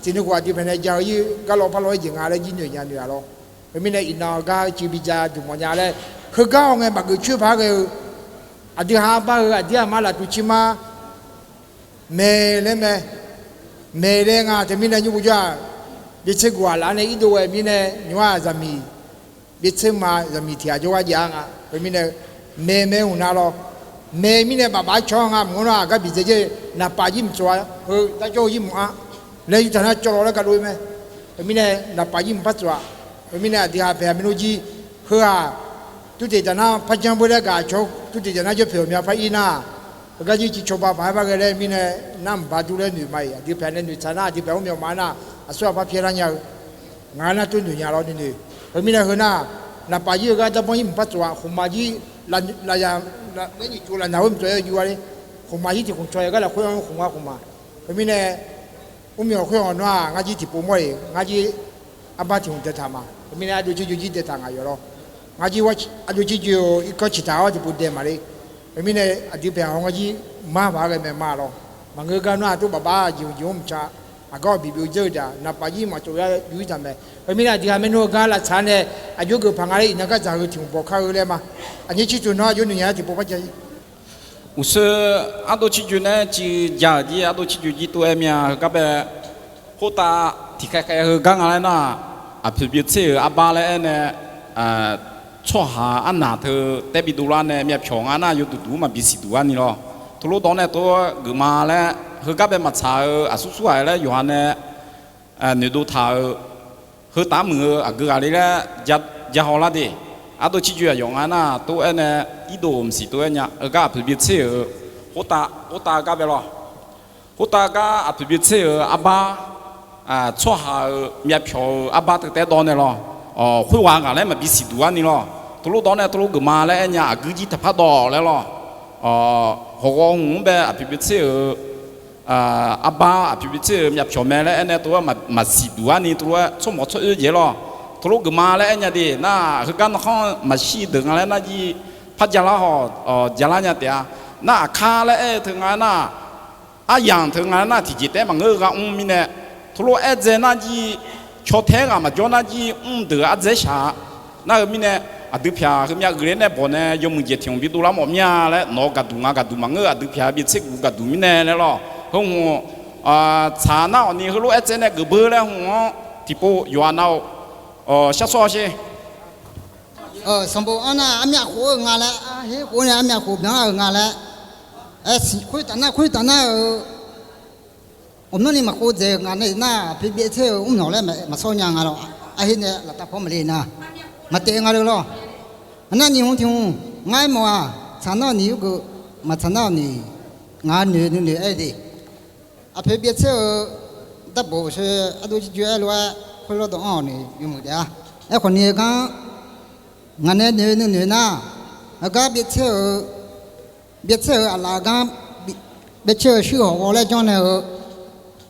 tiqnuiv khof aqdui pyaeq nae ja-eu ir gar lawr par lawr-aer jeq nga laer jir noeq nya noeq-a lawr. Heumirnae iqnan gar heuciv bi ja duq mawf nya laer, heugar hawngae maqgeuf coer paq-aer ghae-eu Aqdui ha bar-eu aqdir aqma laftuv cir mar, maeq laer mae, maeq laer nga teumirnae nymr bu jawr-aq, byaev tser guq-aq laf-anr nae irdov ghae mirnae nymr-aq zaqmiq, byaev tser ma zaqmiq tiq ghaq jawrgar jav-a nga. Khoermirnae maeq mae hmq na lawr, maeq mirnae bafbaf-aer caw-a nga. Maqngeur nar aqgar bidzae jer, naqpaf jir mqtsof-a, heu darjawr-eu jir mq-a laer yurtaq nar cawv law laer gardov-ir mae. Khoermirnae naqpaf jir mq par tsof-a. Khoermirnae aqdui ha paeq-a maernmr jir, heu-aq, turteq taf nar par janr beu laer gaq cawq, turteq taf nar jawr paeq-euq mya par ir nar, heugar jir civ cawba paq-aer bar ghae laer mirnae, nar mq ba dur laer noeq ma-iq. Aqdui paeq nae noeqtsaq nar aqdui paeq mr myawf ma nar aqsur ghaq par pyaer lar nya-eu, ngaq-anr nar tov noeq nya lawr nuinoeq. Khoermirnae heu nar, naqpaf jir-eu gar darbanr jir mq par tsof-a, khmqmaq jir, lafnyaf, lafnyaf, lafnyaf khoer mqtsof-aer juv-a le, khmqmaq jir tiq khmq caw-aer gar lafkhoer-anr khmq-a khmqmaq. Khoermirnae mr myawf khoer-anr nar-aq ngar jir tiqpov mawr-iq, ngar jir arbar tiq hmq daetaq ma. Khoermirnae ardov cirjoe jir daetaq ngaq yawf lawr. Ngar jir ardov cirjoe-eu irkanr ciqtaq-awr tiqpov dae maqle. Khoermirnae aqdui paeq-aq ngar jir mar paq-aer ghae mae ma lawr. Maqngeur gar nar-aq tov bafbaf jeq hmq jeq-anr mqca, aqgar-awq biqbiq-eu dzeur-eu daq naqpaf jir maqtsof yar juv-ir taq mae. Khoermirnae aqdui ha maernmr-eu gar lavtsaq nae, aqjox geuf paq nga laer iqnan gar dzaq-eu tiq hmq bawq kar-eu laer ma. Aqnyir cirtuq nawr aqjox noeq nya-aer tiqpov par ja. Uqshoe ardov cirjoe nae civ ja-euq jir ardov cirjoe jir tov-aer mya-eu gar bae, khoertav tiqkhaeq khaeq heu gar nga laer nar, aqpoeq byaev tser-euq arbar laer aernae, tsawrhaq arnaq teu taer bidov lar nae myavpyawq nga nar yawduq duq maqbi siqduq arni lawr. Teulof dawq nae tov-aer geufma laer heugar bae maqtsaq-eu aqsur sur ghaq laer yawqha nae noeqdov taq-euq, heu taf muiq-eu aqgeu ghaqle laer ja haw lar de. Ardov cirjoe aqyawf nga nar tov-aer nae irdov-euq mqsiq tov-aer nya. Heugar aqpoeq byaev tser-euq khoertav, khoertav gar bae lawr. Khoertav gar aqpoeq byaev tser-euq arbar, tsawrhaq-euq myavpyawq-euq arbar teu taer dawv nae lawr. Khoerghaq ghaq laer maqbi siqduq arni lawr. Teulof dawq nae teulof geufma laer aer nya aqgeu jir taqpar dawv laer lawr. Hawqghawv hmq-anr bae aqpoeq byaev tser-euq arbar aqpoeq byaev tser-euq myavpyawq mae laer aernae teulof-aer maqsiqduq arni teulof-aer tsawrmawq tsawr oer jaeq-aer lawr. Teulof geufma laer aer nya de nar, heugar narkhanr maqshir deuq nga laer nar jir par ja lar haw, ja lar nya taef-a. Nar aqkar laer aer-eu teu nga nar, aryamq teu nga nar tiqjeq taef maqngeur-eu gar mr mirnae, teulof aerdzae nar jir, caw taer ghaq maqjawr nar jir mr deuq ardzaer shaq-a. Nar-eu mirnae, aqdui pyaq heumyav uiqler nae bawq nae yawmuiq jeq tiq hmq bidov lar mawf mir-a laer nawq-eu gaqduq nga gaqduq maqngeur-eu aqdui pyaq byaev tser guq gaqduq mirnae laer lawr. Heu hmq tsaq nar awqni heulof aerdzae nae geuf beu laer hmq-anr tiqpov yawqha nav-awq. Shar sawr sher. Sanqbof-anr nar armyav khof-eu nga laer, arher khof nae armyav khof byan-a-euq nga laer, aer siq khoertaf nar khoertaf nar-euq Awqmyanrni maqkhov dzaeq-eu ngaq nae nar, aqpoeq byaev tser-eu mrnawq laer maqsawr nya nga lawq. Arher nae laftav paw maqle nar, maqtaef nga le lawr. Aqnar nyiq hmq tiq hmq ngar aermawf-aq, tsaq nar-eu ni yurgeuf, maqtsaq nar-eu ni ngaq noeq nuinoeq aer de. Aqpoeq byaev tser-eu darbof sheu ardov jirjoe-aer lof-aer khoerlof dawq anr-awq ni yawmuiq taef-a. Aerkhawf ni heugar ngaq nae noeq nuinoeq nar, heugar byaev tser-eu byaev tser-eu aqlaf gar, byaev tser-eu shuir hawq ghaw laer janr nae-eu,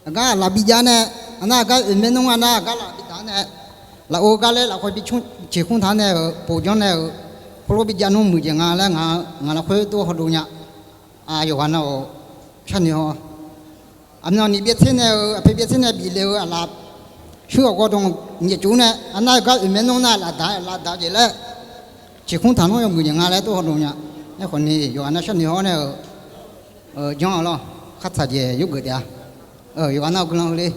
aqgar aqlaf bijav nae, aqnar aqgar oeq maernmr nga nar aqgar laf bidaq nae, lafov gar laer lafkhoer bi ciqkmr taq nae-euq poq janr nae-euq, khoerlof bijav nmr muiq jeq nga laer ngaq, ngaq lafkhoer tov hawdov nya. Yawqghaq nav-awq, sharnoeq haw. Aqmyanni byaev tser nae-eu aqpoeq byaev tser nae bif le-eu aqlaf shuir hawq ghaw dm nyaef tsov nae, aqnar gar oeq maernmr nar lafdaq lafdaq jeq laer, ciqkmr taq nmr yawmuiq jeq nga laer tov hawdov nya. Aerkhawf ni yawqghaq nav sharnoeq haw nae-euq janr-eu lawr, khartsaq jeq yurgeuf taef-a. Yawqghaq nav guiqlanq le.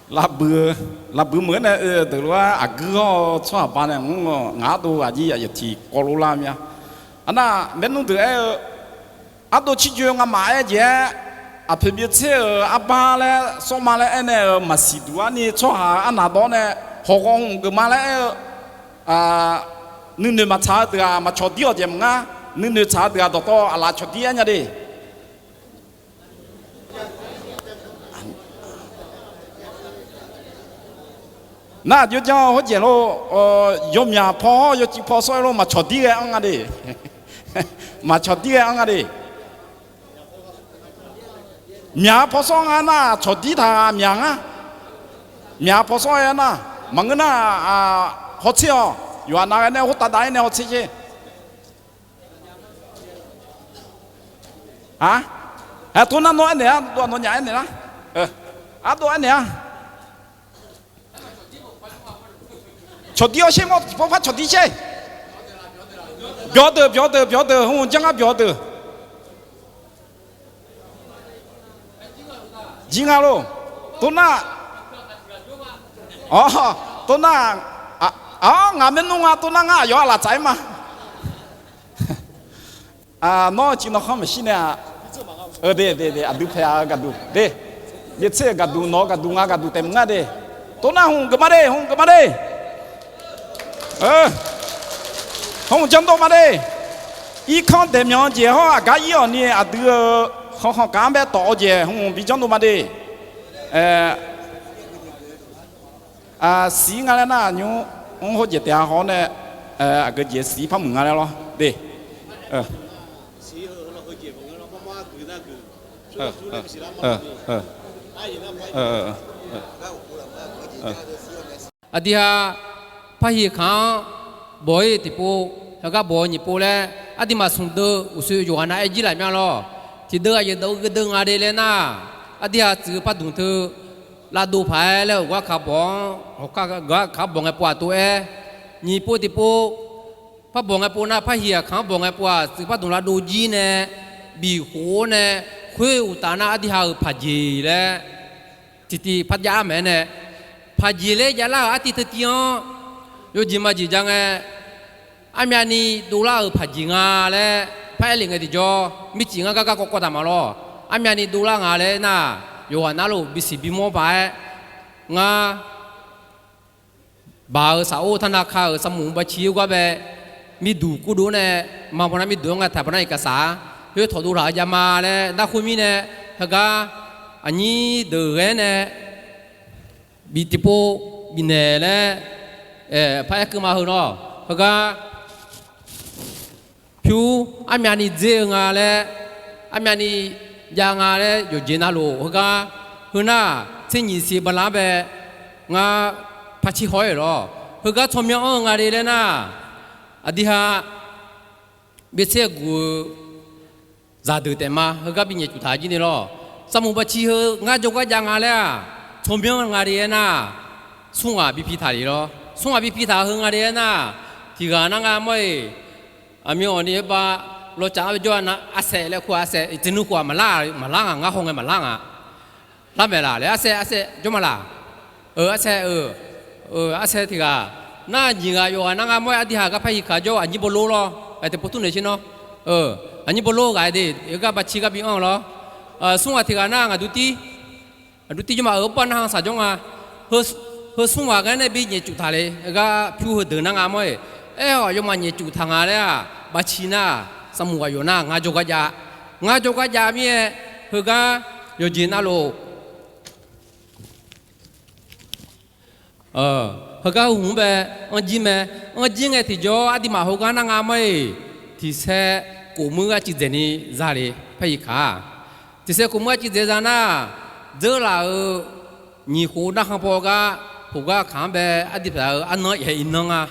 Lavbuiq, lavbuiq meuq-aer nae oe-eu deuq lof-aer aqguir hawr-eu tsawrhaq ba nae mr-awq. Ngaq ardov aqjir aqyawf tiq kawv lof lar mya. Aqnar maernmr deuq aer-eu, ardov cirjoe ngamaf aer jeq-aer, aqpoeq byaev tser-euq arbar laer sawr ma laer aernae-euq maqsiq duq arni tsawrhaq arnaq dawr nae hawq ghaw hmq geuf ma laer aer-eu, nuinoeq maqtsaq-eu deuq-aq maqcawq dir-awq jeq maqngar, nuinoeq tsaq-eu deuq-aq dawqtawv aqlaf cawq dir-aer nya de. Nar aqjox janr-eu hawr jeq lor, yawmyaq paw hawr yawciv paw sawr-aer lor maqcawq dir ghae anr nga de. Maqcawq dir ghae anr nga de. Myaq paw sawr nga nar cawq dir taq myaq ngar. Myaq paw sawr-aer nar, maqngeur nar, hawtser-awq. Yawqha nav ghae nae khoertav dav-ir nae hawtser sher. Aq, aer tov nar nawr aernaeq-a, dov-aq nawnyaf aernaeq lar. Ardov aernaeq-a. Cawqdir-awr sher mawr, tiqpov par cawqdir sher. Byawq deuq, byawq deuq, byawq deuq, hmq janr ngar byawq deuq. Jir nga lor. Tov nar, awr, tov nar, a, a, ngaq maernmr nga, tov nar ngar aqyawf-anr laftsaf-aer ma. Nawr-eu civ nawr khanr maqshir nae-a. De, de, de, aqdui paeq-a-eu gaqduq de. Yaertser-euq gaqduq, nawq-eu gaqduq, ngaq gaqduq taef mq ngar de. Tov nar hmq geuf ma de, hmq geuf ma de. Hmq janrdov ma de. Irkanr daeqmyanq-eu jeq hawr aqgar ir-awq ni aqdui-euq khanqkhanq kaf-anr bae tawf-eu jeq hmq bi janrdov ma de. Siq nga laer nar nymr, mr hawr jeq taef-a haw-awr nae, aqgeu jeq siq par muiq nga laer lawr de. Aqdui ha, parhiq kaq-anr bawq-ir tiqpov, heugar bawq-eu nyiq pov laer, aqduimaf smq deuv uqshoe yawqghaq nav-aer jir laf myanr lawr. Tiqdeuv aqyuif deuv-eu gheudeuv nga de laer nar, aqdui ha tsuif-eu pardmq teu lavdov paq-aer laer, uqgar kaq bawq-anr, gar kaq bawq ngae pov-aq tov-aer, nyiq pov tiqpov, par bawq ngae pov nar, parhiq aqkaq-anr bawq ngae pov-aq, tsuif pardmq lavdov jir nae, bif khof-awr nae, khoer uqtaf nar aqdui ha-euq paqjeq laer tiqtiv par jav-ar maeq-aer nae, paqjeq laer javlar-euq artiv teu tiv-anr, yawjeq maqjeq ja ngae, armyavni dovlar-euq paqjeq nga laer par aer lef ngae tiqjawr, mircif ngar gar garkawv kawv taq ma lawr. Armyavni dovlar nga laer nar, yawqghaq navluf bisiq bimawr paq-aer, ngar baq-euq saqor tarnav ka-euq sarmuq baci-eu gar bae, mirduq kurdov nae, ma bawnar mirduq-anr ngar taq bawnar iqkaq saq-a, khoer tawqdov laq-eu jav ma laer narkhoer mirnae, heugar aqnyir deuq ghae nae, bif tiqpov bifnaeq laer par aer keuv ma heu nawr. Heugar pyur armyavni dzer-eu nga laer, armyavni jav nga laer yawqjeq navluf heugar, heu nar, tser nyiq siq bala-anr bae, ngar parcir haw-aer lawr. Heugar tsawrmyanr anr-eu nga de laer nar, aqdui ha byaertser guq-eu zaqdeuq taef ma, heugar binyaef cuf taq jir ni lawr. Sarmuq baci heu ngar jawrgar jav nga laer-aq, tsawrmyanr nga de aernar, smr ghaq bi pi taq le lawr. Smr ghaq bi pi taq heu nga de aernar, tiq ghaq nar ngar mawr-iq, aqmyan awqni aerbav lawcaf-anr jawr-a nar, arsaev laer kur arsaev, iqtser nmr khof-aq maqlar, maqlar ngaq, ngar haw ngae maqlar ngaq. Lar maeq laq laer arsaev, arsaev jawr ma laq. Arsaev-eu, arsaev tiq ghaq, nar nyiq ghaq yawqghaq nar ngar mawr-aer aqdui ha gar parhiq kaq jawr aqnyir bawlor lawr, tiqpov tmr naeq shir nawr. Aqnyir bawlor ghaq de, heugar baci gar bi anr-eu lawr. Smr ghaq tiq ghaq nar ngaq dur tir, aqdur tir jawr ma-euq arbar narhaq saq jawr nga. Heu smr ghaq ghae nae binyaef cuf taq le, heugar pyur heudeuq nar ngar mawr-iq, aer-awq aqyawfmaf nyaef cuf taq nga laer-aq, baci nar, sarmuq ghaq yawf nar ngar jawrgar jav, ngar jawrgar jav mir-aer, heugar yawqjeq navluf heugar heu hmq-anr bae, anr jir mae. Anr jir ngae tiqjawr aqduimaf heugar nar ngar mawr-iq, tiqsaer kofmuir arciv dzaeqni za le, parhiq kaq-aq. Tiqsaer kofmuir arciv dzaeq za nar, dzeurlaf-euq nyiq khof narkhan paw gar, khof gar kaq-anr bae, aqdui paq-eu arnan yaeq iqnan nga.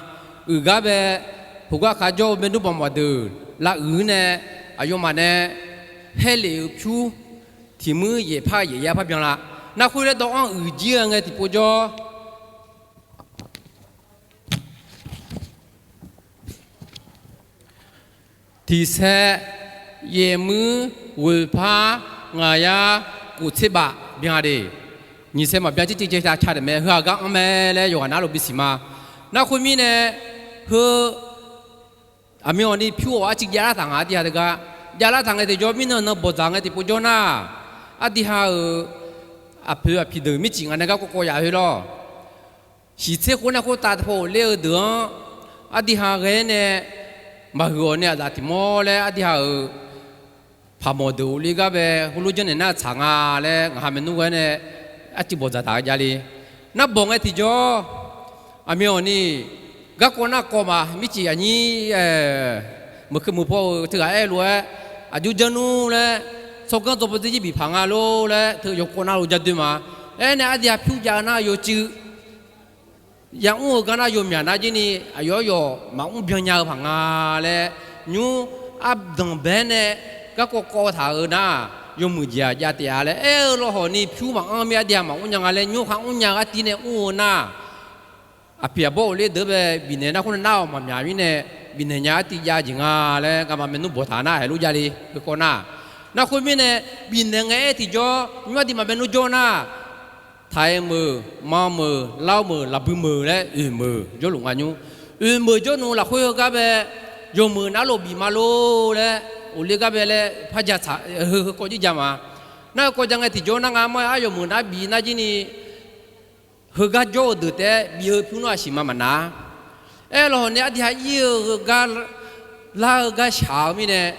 Uiq gar bae, khof gar kaq jawr-eu maernmr banq mawf deuq lavuiq-ir nae, aqyawfmaf nae haer lef-euq pyur, tiq muir yaeqpar yaeqyar par byanlar. Narkhoer laer dawv-anr uiq jir-eu ngae tiqpov jawr. Tiqsaer yaeq muir ghoeqpar ngaq yar kof tser baf byan de. Nyiq saer maqbyan circiv caev ca ca daef mae, heu-aq gar anr mae laer yawqghaq navluf bisiq ma. Narkhoer mirnae, heu aqmyan awqni pyur-awq arciv javlar taq nga aqdui ha teugar. Javlar taq ngae tiqjawr mirnan nan bawqdzaq ngae tiqpov jawr nar, aqdui ha-euq aqpoeq aqpiq deuq mircif ngaq nae garkawv kawv yaf khoer lawr. Shiqtser khof nar khoertav paw ler-eu deuq-anr, aqdui ha ghae nae maqhuiq-awq ni aqzaf tiq mawr laer aqdui ha-euq paqmawf deuq uvle gar bae heulof janrnaeq nar tsaq nga laer ngaq ha maernmr ghae nae arciv bawqdzaq taq-eu javle. Nar bawq ngae tiqjawr, aqmyan awqni garkawv nar kawv ma, mircif aqnyir meuq keuv meuq paw-euq teughaq aer-eu lof-aer, aqjox janr nmr laer, tsawrganr dzawbaw dzer jir bif paq nga lor laer teu yawkawv navluf ja doe ma. Aernae aqdui ha pyur jav-eu nar yawcuiv yamr-eu gar nar yawmyaq nar jir ni, aqyawf yawf maqmr byan nya-eu paq nga laer, nymr ardanq bae nae garkawv kawv taq-euq nar, yawmuiq jeq-aq jav taef-a laer aer-eu lawhawq ni pyur maqanr mir aqdui ha maqmr nya nga laer nymr khar mr nya-eu artiv nae mr-eu nar, aqpiq aqbawr ghofler deuq bae bifnaeq nar khoernae nar-awq maqmyaq mirnae, bifnaeq nya-ar tiqjav jeq nga laer ngamaf maernmr bawqtaq nar haeq lof javle. Heukawv nar, nar khoermirnae, bifnaeq ngae-aer tiqjawr nymr aqdui maqmaernmr jawr nar, taq-aer meuq, man meuq, lar meuq, lafbui meuq laer oeq meuq jawrluf nga nymr. Oeq meuq jawrluf lafkhoer heugar bae, yawqmeuq nar lof bif ma lor laer, ghofler gar bae laer parja tsaq heu heukawv jir ja ma. Nar heukawv ja ngae tiqjawr nar ngamaf-aer aryawqmeuq nar bif nar jir ni, heugar jawr-eu deuq taef-aer bif-eu pyur nawr aqsiq ma maqnav-a. Aerlawq hawq nae aqdui ha ir-eu heugar, lar-eu gar shaq-eu mirnae,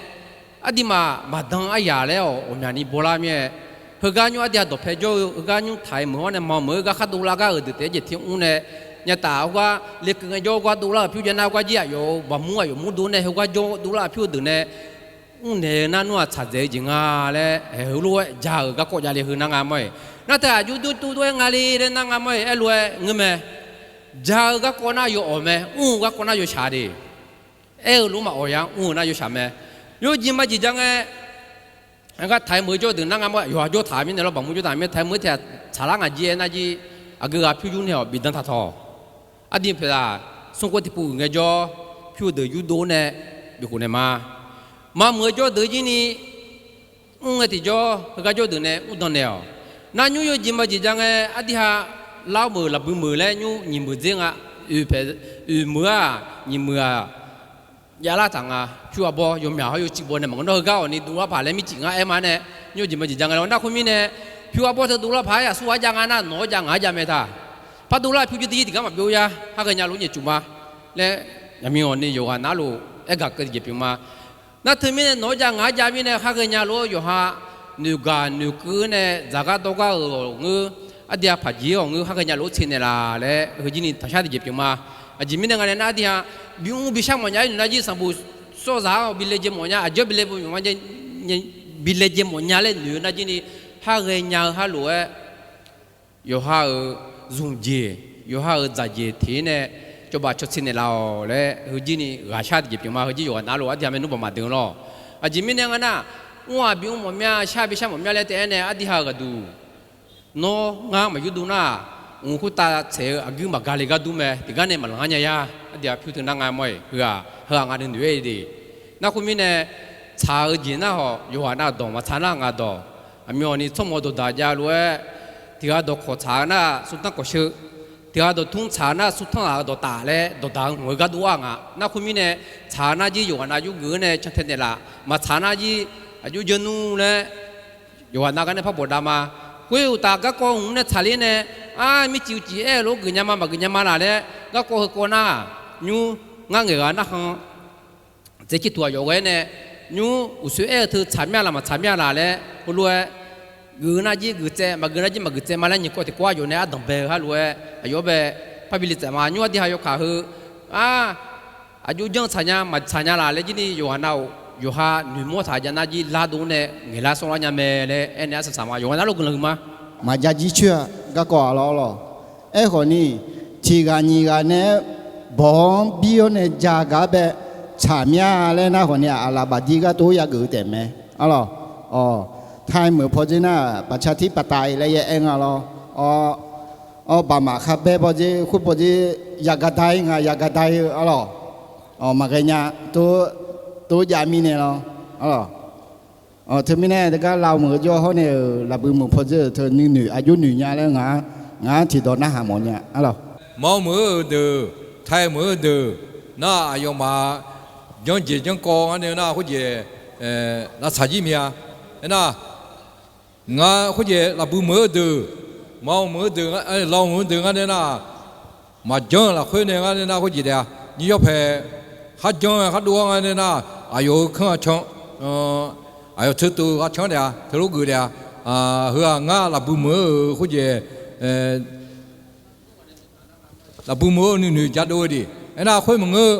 aqduimaf maqdan aryaq laer-awq ghawqmyani bawlar mir-aer, heugar nymr aqdui ha dawqpae jawr-eu heugar nymr taq-aer meuq-awr nae man meuq-eu gar khar dovlar gar-euq deuq taef-aer jeq tir mr nae, nyataf heugar lekeuv ngae jawr-eu gar dovlar-euq pyur jav nar heugar jir aqyawf-euq baqmur aqyawf mur dov nae heugar jawr dovlar-euq pyur-eu deuq nae, mrnaeq-eu nar nmr-aq tsaqdzaeq-eu jeq nga laer haeq heulof-aer ja-euq garkawv javle heu nar ngamaf-aer. Nar teu aqjox dov dov-aer nga le laer nar ngamaf-aer aerlof-aer ngeur mae. Ja-eu garkawv nar yawawq mae, mr-eu garkawv nar yawshaq de. Aer-eu lof maqawq ya, mr-eu nar yawshaq mae. Yawjeq majeq ja ngae, gar taq-aer meuq-eu jawr deuq nar ngamaf-aer yawqha jawr taq mirnae lawr baqmur jawr taq mirnae taq-aer meuq-eu tiq ghaq tsaqlar ngaq jir-aer nar jir, aqgeu ghaq pyur yur nae-awq bifdan taq tawq. Aqdui pyeuflar, smrkhof tiqpov uiq ngae jawr, pyur deuq yurdov nae bifkhof naeq ma. Mameuq-eu jawr deuq jir ni, mr ngae tiqjawr heugar jawr deuq nae mr dan naeq-awq. Nar nymr yawjeq majeq ja ngae aqdui ha, lar meuq lafbui meuq laer nymr nyiq meuq dzer nga. Oeq paeq, oeq meuq-aq nyiq meuq-aq javlar taq nga. Pyur arbawr yawmyaq hawr yawcif baw nae maqngeur nawr heugar awq ni dovlar paq laer mircif ngar aer ma nae, nymr yawjeq majeq ja ngae lawr nar khoermirnae, pyur arbawr teu dovlar paq-aer aqsur ghaq jav nga nar nawq-anr jav ngaq-anr jav mae taq. Par dovlar pyur jir dui-ir tiqgar maqbyov yar, khar ghaenya lof nyaefcuf ma laer, aqmyanni yawqghaq navluf aergaq keuv tiqjeq pyeuf ma. Nar teumirnae nawq-anr jav ngaq-anr jav mirnae khar ghaenya lof-aer yawqha noeqgaq noeqkeuv nae dzaqgar dawrgar-euq awq ngeur, aqdui ha paqjeq-awq ngeur khar ghaenya lof-aer tser naeqlaf laer heujir ni tanqshar tiqjeq pyeuf ma. Aqjeq mirnae nga nae nar aqdui ha bimr bishar mawf nya-aer noeq nar jir sanqbof sawrzaq-awr bi laejae mawf nya, aqjeq-anr bi laejae mawf nya, bi laejae mawf nya laer noeq-eu nar jir ni, khar ghaenya-eu khar lof-aer yawqha-euq zmqjeq, yawqha-euq dzaqjeq teq-ir nae cawba caw tser naeqlaf-awq laer heujir ni ghaqshar tiqjeq pyeuf ma. Heujir yawqghaq navluf aqdui ha maernmr baq maqdeuq lawr. Aqjeq mirnae nga nar, mr-aq bimr mawf mya, shar bishar mawf mya laer taef-aer nae aqdui ha-euq ghaqduq nawr ngar maqyurdov nar, mq khoertav tsaeq-eu aqguir maqgaq le gar dur mae. Tiqgar nae maqlanq-anr nya yar. Aqdui ha pyur teu nar ngamaf-aer heu-aq, heu-aq nga noeq-aer de. Nar khoermirnae, tsaq-eu jeq nar hawq yawqghaq nav dawq, maqtsaq nar ngaq dawq. Aqmyanni tsawrmawq dawqdaq javlof-aer, tiq ghaq dawqkawq tsaq-eu nar surtanr kawqsheu, tiq ghaq dawqtmr tsaq-eu nar surtanr ghaq-eu dawqtaf laer dawqdaq-eu hmq-eu gar dov-ar nga. Nar khoermirnae, tsaq-eu nar jir yawqghaq nav yurgeuf-awr nae cantae naeqlaf, maqtsaq nar jir aqjox janr nmr laer yawqghaq nav gar nae par bawqdav ma. Khoer uqtaf garkawv hmq nae tsaqler nae, ar mircif uqcif aer-eu lof-aer geuf nya ma maqgeuf nya ma laf laer garkawv heukawv nar, nymr ngar ngaeqghaq narkhan tsaev cir tuq aqyawf ghae-aer nae, nymr uqsoer aer-eu teu tsaq mir-a laf maqtsaq mir-a laf laer heulof-aer geuf nar jir geuf tsaev, maqgeuf nar jir maqgeuf tsaev ma laer nyiq kawv tiq kawv aqyawf nae ardanq bae-eu gharlof-aer aqyawf-anr bae parbi le tsaev ma. Nymr aqdui ha yawkaq heu, ar, aqjox janr tsaq nya maqtsaq nya laf laer jir ni yawqghaq nav-euq yawqha noeqmawr taq jav nar jir lardov nae ngaeqlar sawrlar nya mae laer aernaeq arsaq saq ma. Yawqghaq navluf guiqlanq huiq ma. Maqja jircoer-a garkawv-aq lawr lawr. Aerkhawf ni, tiq ghaq nyiq ghaq nae-aer bawq-anr bir-awr nae ja gaq-ar bae tsaq mir-a laer nar khawf ni aqlaf bafdir gharduq yageuf-eu taef mae. Arlawq, awq, taemeuq pawdzer nar baqca tir paqtav-iq laer yaer aer nga lawr. Awr, awr, baqmaf kharbaer pawdzer khoer pawdzer yagada-ir nga, yagada-ir-eu arlawq. Awq, maqghae nya, tov jav mirnae lawr. Arlawq, awq, teumirnae teugar lavmeuq-eu jawr hawr nae-euq lafbui meuq pawdzer-euq teu nuinoeq aqjox noeq nya laer ngaq-anr tiqdawq narhaq mawf nya arlawq. Mawr meuq-eu deuq, taemeuq-eu deuq, nar aqyawfmaf janrjeq janrkawv ngar nae nar khoerjeq lavtsaq jir mya. Aernar, ngar khoerjeq lafbui meuq-eu deuq, mawr meuq-eu deuq, lavmeuq-eu deuq ngar nae nar, maqjanr-eu lafkhoer nae ngar nae nar khoerjeq taef-a. Nyir yawpae kharjan-aer khardov-awr ngar nae nar, aqyawf-euq kanr-aq can, aqyawf teu tov-eu gharcan taef-a, teulof geuf taef-a. Heu-aq ngar lafbui meuq-eu khoerjeq lafbui meuq-eu nuinoeq jadov-eu de. Aernar khoer maqngeur-eu,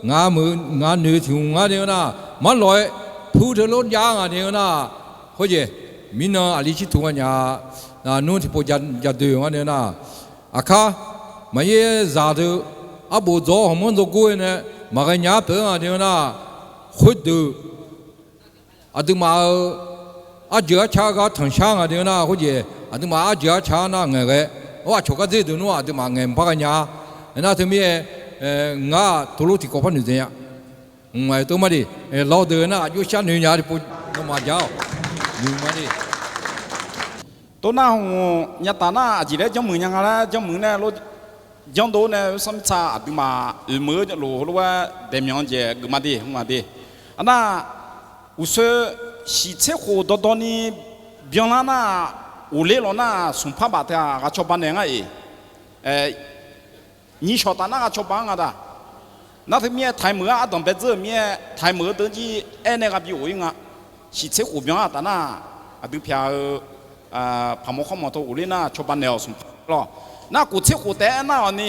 ngaq meuq ngaq noeq tiq hmq ngar nae nar, marlawq-aer pu teulof jav-ar ngaq nae nar, khoerjeq mirnan aqli cirtuq nga nya, nmr tiqpov jadoeq ngar nae nar, aqkar maqir zaq deuq arbof dzawq-awr hawqmanr dzawgor-aer nae maqghae nya-ar peuq-eu nga nae nar, khoerdeuq aqduimaf-euq arjeuq arca gar tanqshar nga nae nar, khoerjeq aqduimaf arjeuq arca nar ngaeqghae, awr aqcawq gardzer deuq nmr aqduimaf ngaeq maqpar ghae nya-ar. Nar teumirnae, ngar-aq tov lof tiqkawv par noeq dzae nya. Mqmaq-iq tov ma de. Lawr deuq nar aqjox sharnoeq nya tiqpov nawmaf jar-awq. Noeq ma de. Tov nar hmq nyataf nar aqjeq laer janrmuiq nya nga laer janrmuiq nae janrdov nae sanr mirtsa aqduimaf oeq meuq-eu lof heulof-aer daeqmyanq-eu jeq geuf ma de hmq ma de. Arnar, uqsoe shiq tser khof dawrdawr ni byanlar nar, ghofler law nar smq par baf teu-aq ghaq cawba naeq ngar-iq. Nyiq shawq taf nar ghaq cawba-anr nga da. Nar teumirnae taiq meuq-ar ardanq baedzeur-euq mirnae taiq meuq-eu deuq jir aernae gha bi ghof-ir nga. Shiq tser khof byanlar taf nar, aqdui pyaq-eu paqmawr khawrmawr teu ghofler nar cawba naeq-awq smq par lawr. Nar khof tser khof taef-aer aernar-awq ni,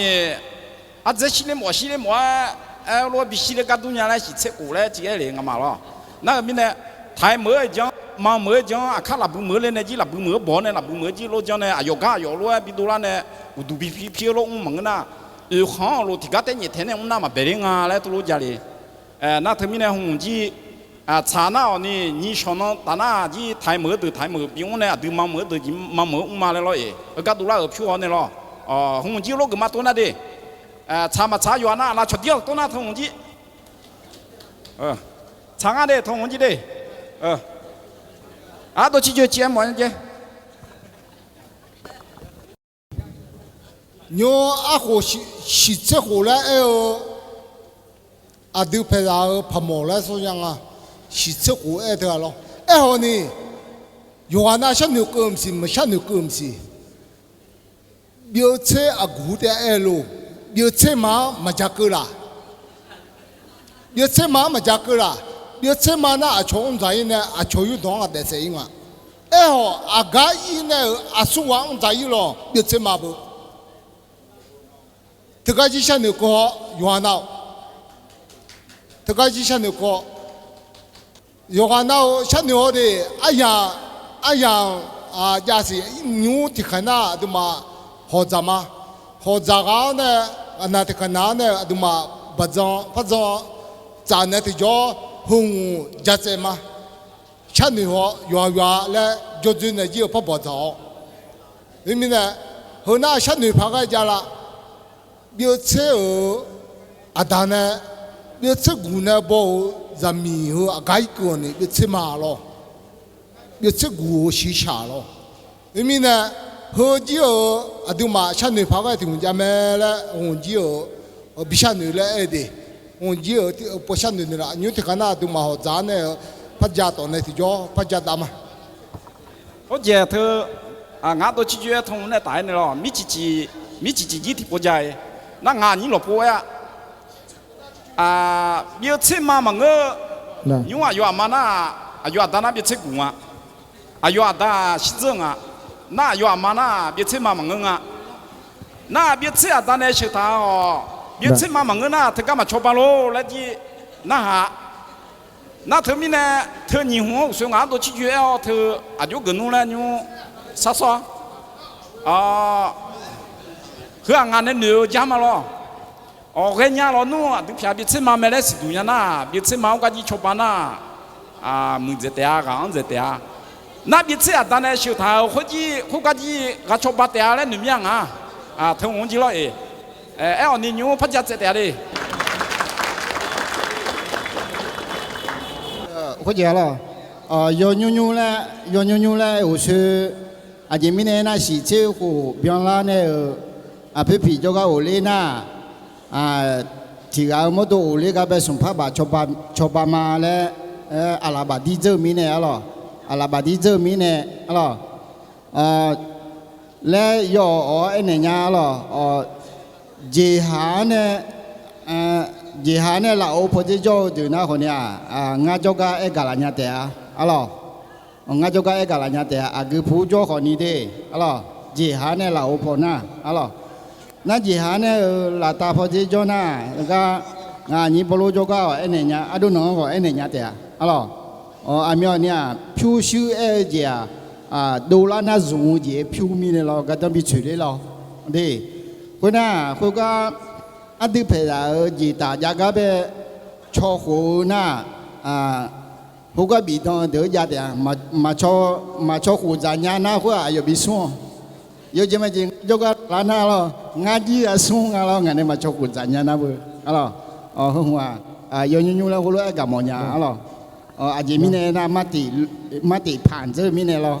ardzaer shirler mawf shirler mawf-aer, aer lof-aer bi shirler gar dur nya laer shiq tser khof laer tiq aer le nga ma lawr. Nar-eu mirnae, taiq meuq-eu janr, ma meuq-eu janr, aqkar lafbui meuq-eu le nae jir lafbui meuq-eu bawq-awr nae lafbui meuq-eu jir lof janr nae aqyawf gar aqyawf lof-aer bi dovlar nae uqduq bi pir pir-eu lof mr maqngeur nar, oeq khanq-anr lof tiqgar taer nyaef taeq nae mr nar maqbaeq ler nga laer tov lof ja le. Nar teumirnae hmq jir, tsaq nar-awq ni nyiq shawq nan taf nar jir taiq meuq-eu deuq taiq meuq bi mr nae aqdui ma meuq-eu deuq jir ma meuq-eu mr ma laer lawr-iq. Heugar dovlar-euq pyur-awr nae lawr. Hmq jir lof geuf ma tov nar de. Tsaq maqtsaq yawqha nar aqlaf cawqdir-awq tov nar teu hmq jir. Tsaq ngar de teu hmq jir de. Ardov cirjoe civ-aer mawf-aer jaer. Nymr arkhof shiq tser khof laer aer-eu, aqdui paeqzaq-euq paqmawq laer sawr ya nga. Shiq tser khof aer teu-a lawr. Aerkhawf ni, yawqghaq nav sharnoeq keuv maqsiq, maqsharnoeq keuv maqsiq. Byov tser aqguq taef-aer aer-eu lof, byov tser ma-anr maqja keuv laq. Byov tser ma-anr maqja keuv laq. Byov tser ma nar aqcawq mr dzaq-ir nae aqcawq yurdanq-anr ghaq daef saef-ir nga. Aerkhawf aqgar ir nae-euq aqsurghaq mr dzaq-ir lawq byov tser ma beu. Teugar jir sharnoeq keuv-awr yawqghaq nav-awq. Teugar jir sharnoeq keuv-awr yawqghaq nav-euq sharnoeq haw de. Aryamq, aryamq jav siq nymr tiqkhaeq nar aqduimaf hawq dzaq ma. Hawq dzaq ghaq-anr nae, aqnav tiqkhaeq nav-anr nae aqduimaf baqdzan pardzan tsaf nae tiqjawr heu nmq ja tsaev ma. Sharnoeq haw yawqha yawqha laer jawr dzoer nae jir-eu par bawq dzaq-awr. Khoermirnae, heu nar sharnoeq paq ghae jav laf. Byov tser-euq aqda nae, byov tser guq nae baw-euq zaqmiq heu aqgar irkeuv-awq ni byov tser ma lawr. Byov tser guq-euq shiqshaq lawr. Khoermirnae, heu jir-euq aqduimaf sharnoeq paq ghae tiq hmq jav mae laer hmq jir-euq bi sharnoeq laer aer de. Hmq jir-euq pov sharnoeq noeq laf nymr tiqkhaeq nar aqduimaf hawq dzaq-anr nae-eu parja tawf nae tiqjawr parja dav ma. Khoerjeq teu, ngar dov cirjoe-aer teu nae taf-aer nae lawr, mirciq ciq jir tiqpov ja-iq. Nar ngaq nyir lawqpov-aer-a, byov tser ma maqngeur-eu, nymr aqyawf aqma nar, aqyawf aqda nar byov tser guq nga. Aqyawf aqda shirdzeur nga. Nar aqyawf aqma nar byov tser ma maqngeur nga. Nar byov tser aqda nae sheuq taq-awq. Byov tser ma maqngeur nar teugar maqcawba lor laer jir narhaq. Nar teumirnae, teu nyiq hmq-anr uqsoe ngaq-anr dov cirjoe aer-awr teu aqjox geuf nmr laer nymr sar sawr-a. Heu-aq ngaq nae noeq-eu jar ma lawr. Awq ghaenya lawnmr aqdui pyaq byov tser ma mae laer siqduq nya nar, byov tser ma-anr gar jir cawba nar, muiqdzaeq taef-a, ghaq-anr dzaeq taef-a. Nar byov tser aqda nae sheuq taq-euq khoerjir khoergar jir ghaq cawba taef-a laer noeq mir-a ngaq. Teu hmq-anr jir lawr-iq. Aer-awq ni nymr par ja tsaev taef-a le. Khoerjeq-a lawr, yawnymr nymr laer, yawnymr nymr laer uqsoe, aqjeq mirnae aernar shiq tser khof byanlar nae-euq aqpoeq piq jawrgar ghofler nar, tiq ghaq-eu mawrdo ghofler gar bae smq par baf cawba ma laer, aqlaf baf dir dzeur-eu mirnae-a lawr, aqlaf baf dir dzeur-eu mirnae-a lawr, laer yaw awq-awq-awr aernaeq nya-a lawr. Jeqhaq-anr nae, jeqhaq-anr nae lafov pawdzer jawr-eu deuq nar khawf ni-aq, ngar jawrgar aer gaq laf nya taef-a, a lawr. Ngar jawrgar aer gaq laf nya taef-a, aqgeu pu jawr khawf ni de, a lawr. Jeqhaq-anr nae lafov paw nar, a lawr. Nar jeqhaq-anr nae-euq laftav pawdzer jawr nar, gar ngaq nyir bawrlor jawrgar-awq aernaeq nya, ardov nanq-anr khawf aernaeq nya taef-a, a lawr. Aqmyan ni-aq pyurshuir aer-eu jeq-aq, dovlar nar zmq-eu jeq-aer pyur mirnae lawr gardanr bi tsoeq ler lawr de. Khoernar khoergar aqdui paeqzaq-euq jeq taf jav gar bae caw khof-eu nar, khoergar bifdan-eu deuq-aer jav taef-a. Maqcaw khof dzaq nya nar khoer-aq aqyawf bi smr-awq. Yawjeq majeq jawrgar lar nar lawr. Ngar jir-a smr nga lawr, ngaq nae maqcawq khof dzaq nya nar beu. Arlawq, heu hmq-aq, yawnymr nymr laer heulof-aer gaq mawf nya arlawq. Aqjeq mirnae nar, martiq paq dzeur-eu mirnae lawr.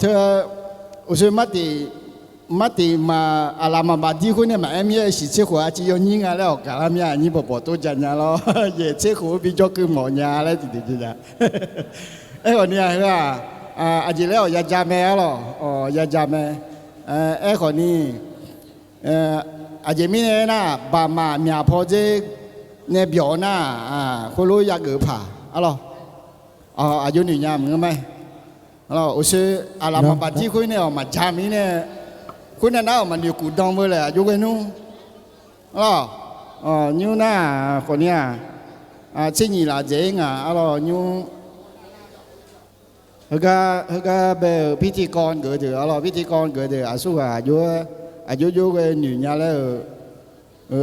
Teu, uqshoe martiq, martiq maq aqlaf maqbaf dir khoer nae maqaer mir-aer shiq tser khof-a civ yawnyir nga laer awq gaq lar mir-a, nyir bawqbawq tov ja nya lawr, yaeq tser khof-eu bijawr keuv mawf nya laer tiqdeuq jeq nya. Aerkhawf ni-aq heu-aq, aqjeq laer awq ya ja mae arlawq, awq ya ja mae. Aerkhawf ni, aqjeq mirnae aernar, baqmaf myaq paw dzer nae byawq nar-aq, khoerlof yageuf paq arlawq. Aqjox noeq nya maqngeur ma. Uqshoe aqlaf maqbaf dir khoer nae awq maqja mirnae, khoer nae nar awq maqnoeq kuf dan beu laer aqjox ghae nmr. Arlawq, nymr nar khawf ni-aq, tser nyiq laf dzaeq-ir ngaq arlawq nymr. Heugar, heugar bae-euq พิธีกร geuf-eu deuq arlawq, พิธีกร geuf-eu deuq aqsur ghaq aqjox, aqjox jov ghae noeq nya laer-euq,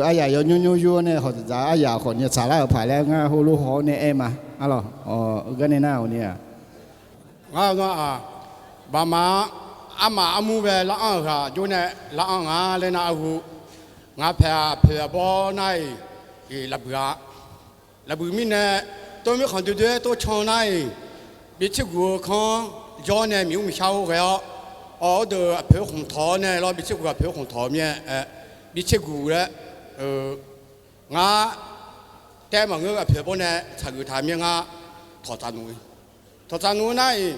aryaq yawnymr nymr yur-awr nae hawq dzaqdzaq aryaq khawf ni tsaqlar-euq paq laer ngar heulof haw-awr nae aer ma. Arlawq, heugar nae nar-euq ni-aq, ngar-eu nar-aq, baqmaf-anr armaf armur bae lar-anr-euq ghaq jov nae lar-anr nga laer nar arhu, ngaq paeq-aq poeq aqbawr nar-iq, lafbuiq-a. Lafbuiq mirnae, tov mir khanq doe doe-aer tov can nar-iq, byav tser guq-eu kanr jawr nae miq mr miq shar-or ghae-awr, awq-awr deuq aqpoeq-anr khmq tawq-awr nae lawr, byav tser guq aqpoeq-anr khmq tawq mir-aer, byav tser guq laer, ngar taef maqngeur aqpoeq bawr nae tsaqgeuf taq mir-aer ngar tawq taq nmr-eu. Tawq taq nmr-eu nar-iq,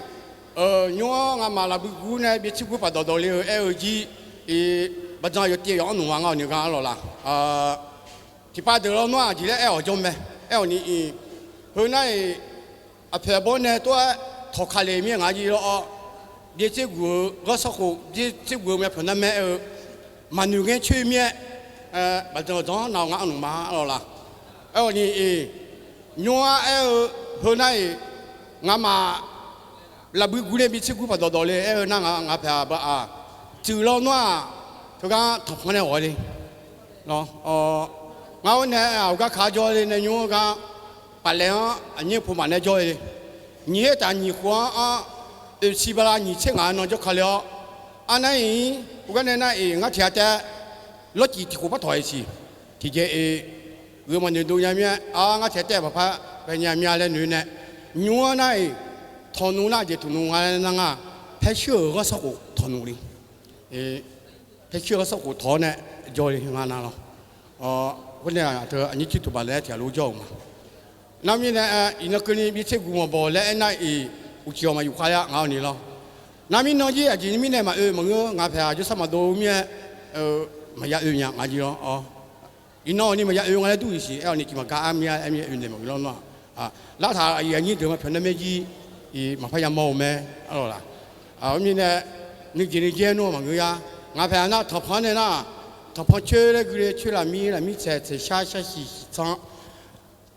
nymr-anr ngamaf lafbuiq gur nae byav tser gur paq dawqdawq le-eu aer-eu jir, baqdzan yawtiv yawq-anr nmr ma ngar-awq ni gar arlawq laf. Tiqpav deuq lawr nar-aq jeq laer aer-awq jawr mae. Aer-awq ni-iq, heu nar-iq, aqpoeq aqbawr nae tov-aer tawq ka le mir-aer ngaq jir lawr-awr, byav tser guq-eu ghanr sanrkhof, byav tser guq-eu myavpyawq narmaer aer-eu, maqnoeq ngaer coer mir-aer, baqdzan dzan-anr nav-eu ngar-anr nmr ma arlawq laf. Aer-awq ni-iq, nymr-anr aer-eu heu nar-iq, ngamaf lafbuiq gur nae byav tser gur paq dawqdawq le aer-eu nar ngaq, ngaq paeq-aq baq-aq, tsuif lawr nar-aq, teugar tanqpanq nae ghawq le. Ngar-awr nae aqgar kaq jawr le nae nymr-eu gar, paqlaeq-anr aqnyir pov maf nae jawr le. Nyiq her taf nyiq khof-anr anr, oeqsiq bala nyiq tser ngaq nan jawr ka le-awr, arnar-iq, khoergar nae nar-iq ngar tiq ghaq taef lawrcif tiq khof par tawq-iq siq. Tiqjeq-iq, gheu maqnoeq dov nya mir-aer, ngar tiq ghaq taef maqpar ghae nya mir-a laer noeq nae, nymr-anr nar-iq, tawq nmr nar jeq tawq nmr nga laer nar nga, paershuir-euq ghanr sanrkhof tawq nmr le. Paershuir-euq ghanr sanrkhof tawq-awr nae jawr le nga na lawr. Khoer nae aqteu aqnyir cir tuq baq laer tiq ghaq lof jawr-euq ma. Nar mirnae, iqnan keuvni byav tser guq mawq bawq laer aernar-iq, uqcif-awq maqyuf khav-a ngaq-awq ni lawr. Nar mirnan jir aqjeq mirnae maqoe maqngeur, ngaq paeq-aq jawrsar maqdov mir-aer, maqya oe nya ngaq jir lawr. Iqnan-awq ni maqya oe nga laer dur-iq siq. Aer-awq ni tiq maqgar ar mir-a aer mir-aer oe naeq maqgeur lawr nar-aq, lartaq aqyuif aqnyir deuq maqpyawq narmaer jir, maqpar yamawr-eu mae. Arlawq laf. Khoermirnae, nuijeq nuijaer nmr-eu maqngeur ya. Ngaq paeq-aq nar tanqpanq nae nar, tanqpanq coer laer gui le coer lafmir lafmir tsaeq tsaeq shar shar shiq shiq tsanr,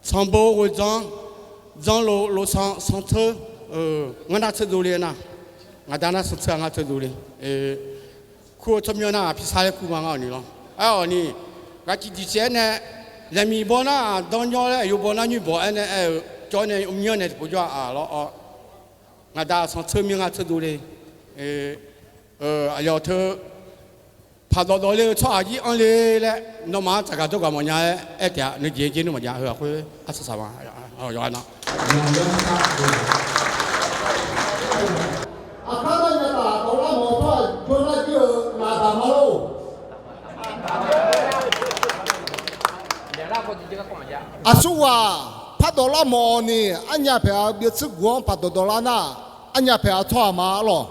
tsanr bo ghoe dzanr, dzanr lo lo sanr sanr tseur, ngar nar tseur dov le nar, ngaq da nar sanr tseur-a ngar tseur dov le. Kur-eu tsawrmyanr nar-aq, pirsar laer kur ma ngar-awq ni lawr. Aer-awq ni, ghaq ciq diq caev-aer nae, zaqmiq baw nar-aq, danr jawr laer, aqyawf baw nar nymr bawq-aer nae aer-eu, jawr nae myanr nae tiqpov jawr-aq lawr-awr, ngaq da sanr tseur mir ngar tseur dov le. Aqyawf teu, paqdawq dawq le-eu tsawrhaq jir anr le laer, nawmaf-anr tsaqgaq dawrgaq mawf nya-aer aer taef-a. Nuijeq-aer jaer nmr maqjav, heu-aq khoer arsaq saq ma. Yawqha na. Aqkar nar nya taf dawqlar mawf-eu tsawrhaq jawrnar jir-euq ngaq daq ma lor. Aqsurghaq pardawq lar mawf-awq ni, arnya paeq-aq byav tser guq-anr pardawq dawqlar nar, arnya paeq-aq tsawrhaq ma arlawq.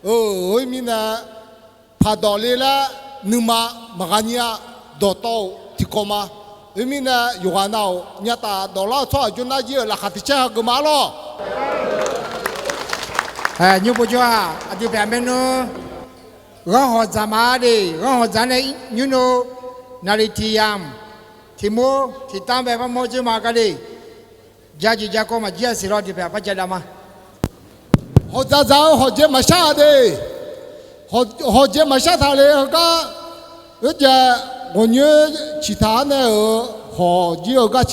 Khoermirnae, pardawq le laer nuima maqgha nyir-a, dawqtawv-euq tiqkawv ma. Khoermirnae, yawqghaq nav-awq, nya taf dawqlar-eu tsawrhaq jawrnar jir-euq laqkhaq tiq caer hageuf ma arlawq. Nymr pov jawr-aq, aqdui paeq maernmr, ghanr hawq dzaq ma de, ghanr hawq dzaq nae nymr nor, naqliq tiq yamq, tiq mor tiq tanr bae par mawr dzoer ma gar de. Ja jeq ja kawv maqjir-a siq lawr, aqdui paeq-aq par ja dav ma. Hawq dzaq dzaq-eu hawq jae maqshar-a de. Hawq jae maqshar taq le heugar, oerjaev ghawqnyoer ciqtaq-anr nae-euq hawq jir-eu gar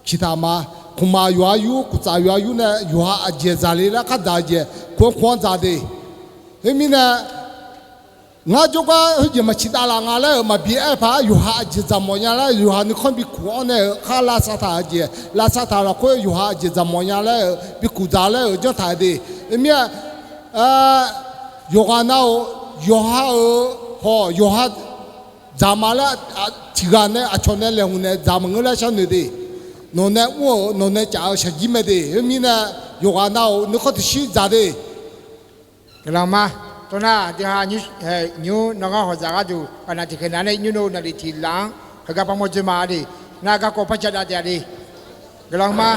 ciqtaq ma. Khmqmaq yawqha yur, khmqtsaf yawqha yur nae yawqha aqjeq dzaq le laer khardzaq jeq, kuq-anr kuq-anr dzaq de. Khoermirnae, Ngar jawrgar heujeq maqciq davlaf nga laer-euq maqbi aer paq-aer, yawqha aqjeq dzaqmawf nya laer, yawqha nuikhanr bikuq-anr nae-euq khar lavsav taq-euq jeq, lavsav taq-euq lafkhoer yawqha aqjeq dzaqmawf nya laer-euq bikuq dzaq laer-euq janr taq-euq de. Aqmir-a, yawqghaq nav-euq, yawqha-euq haw yawqha dzaqma laer, tiqghaq nae aqcawq nae laeqhmq nae dzaq maqngeur laer sharnoeq de. Nawq nae mr-euq nawq nae caf-eu shaqjir mae de. Khoermirnae, yawqghaq nav-euq nuikhanr tiqshir dzaq de. Guiqlanq ma. Tawrnar aqdui ha nymr nawr ngar hawq dzaq gharduq, aqnaq tiqkhaeq nav nae nymr nawr naqliq tiq laf-anr heugar parmawr dzoer ma de. Nar garkawv par jadav taef-a de. Guiqlanq ma.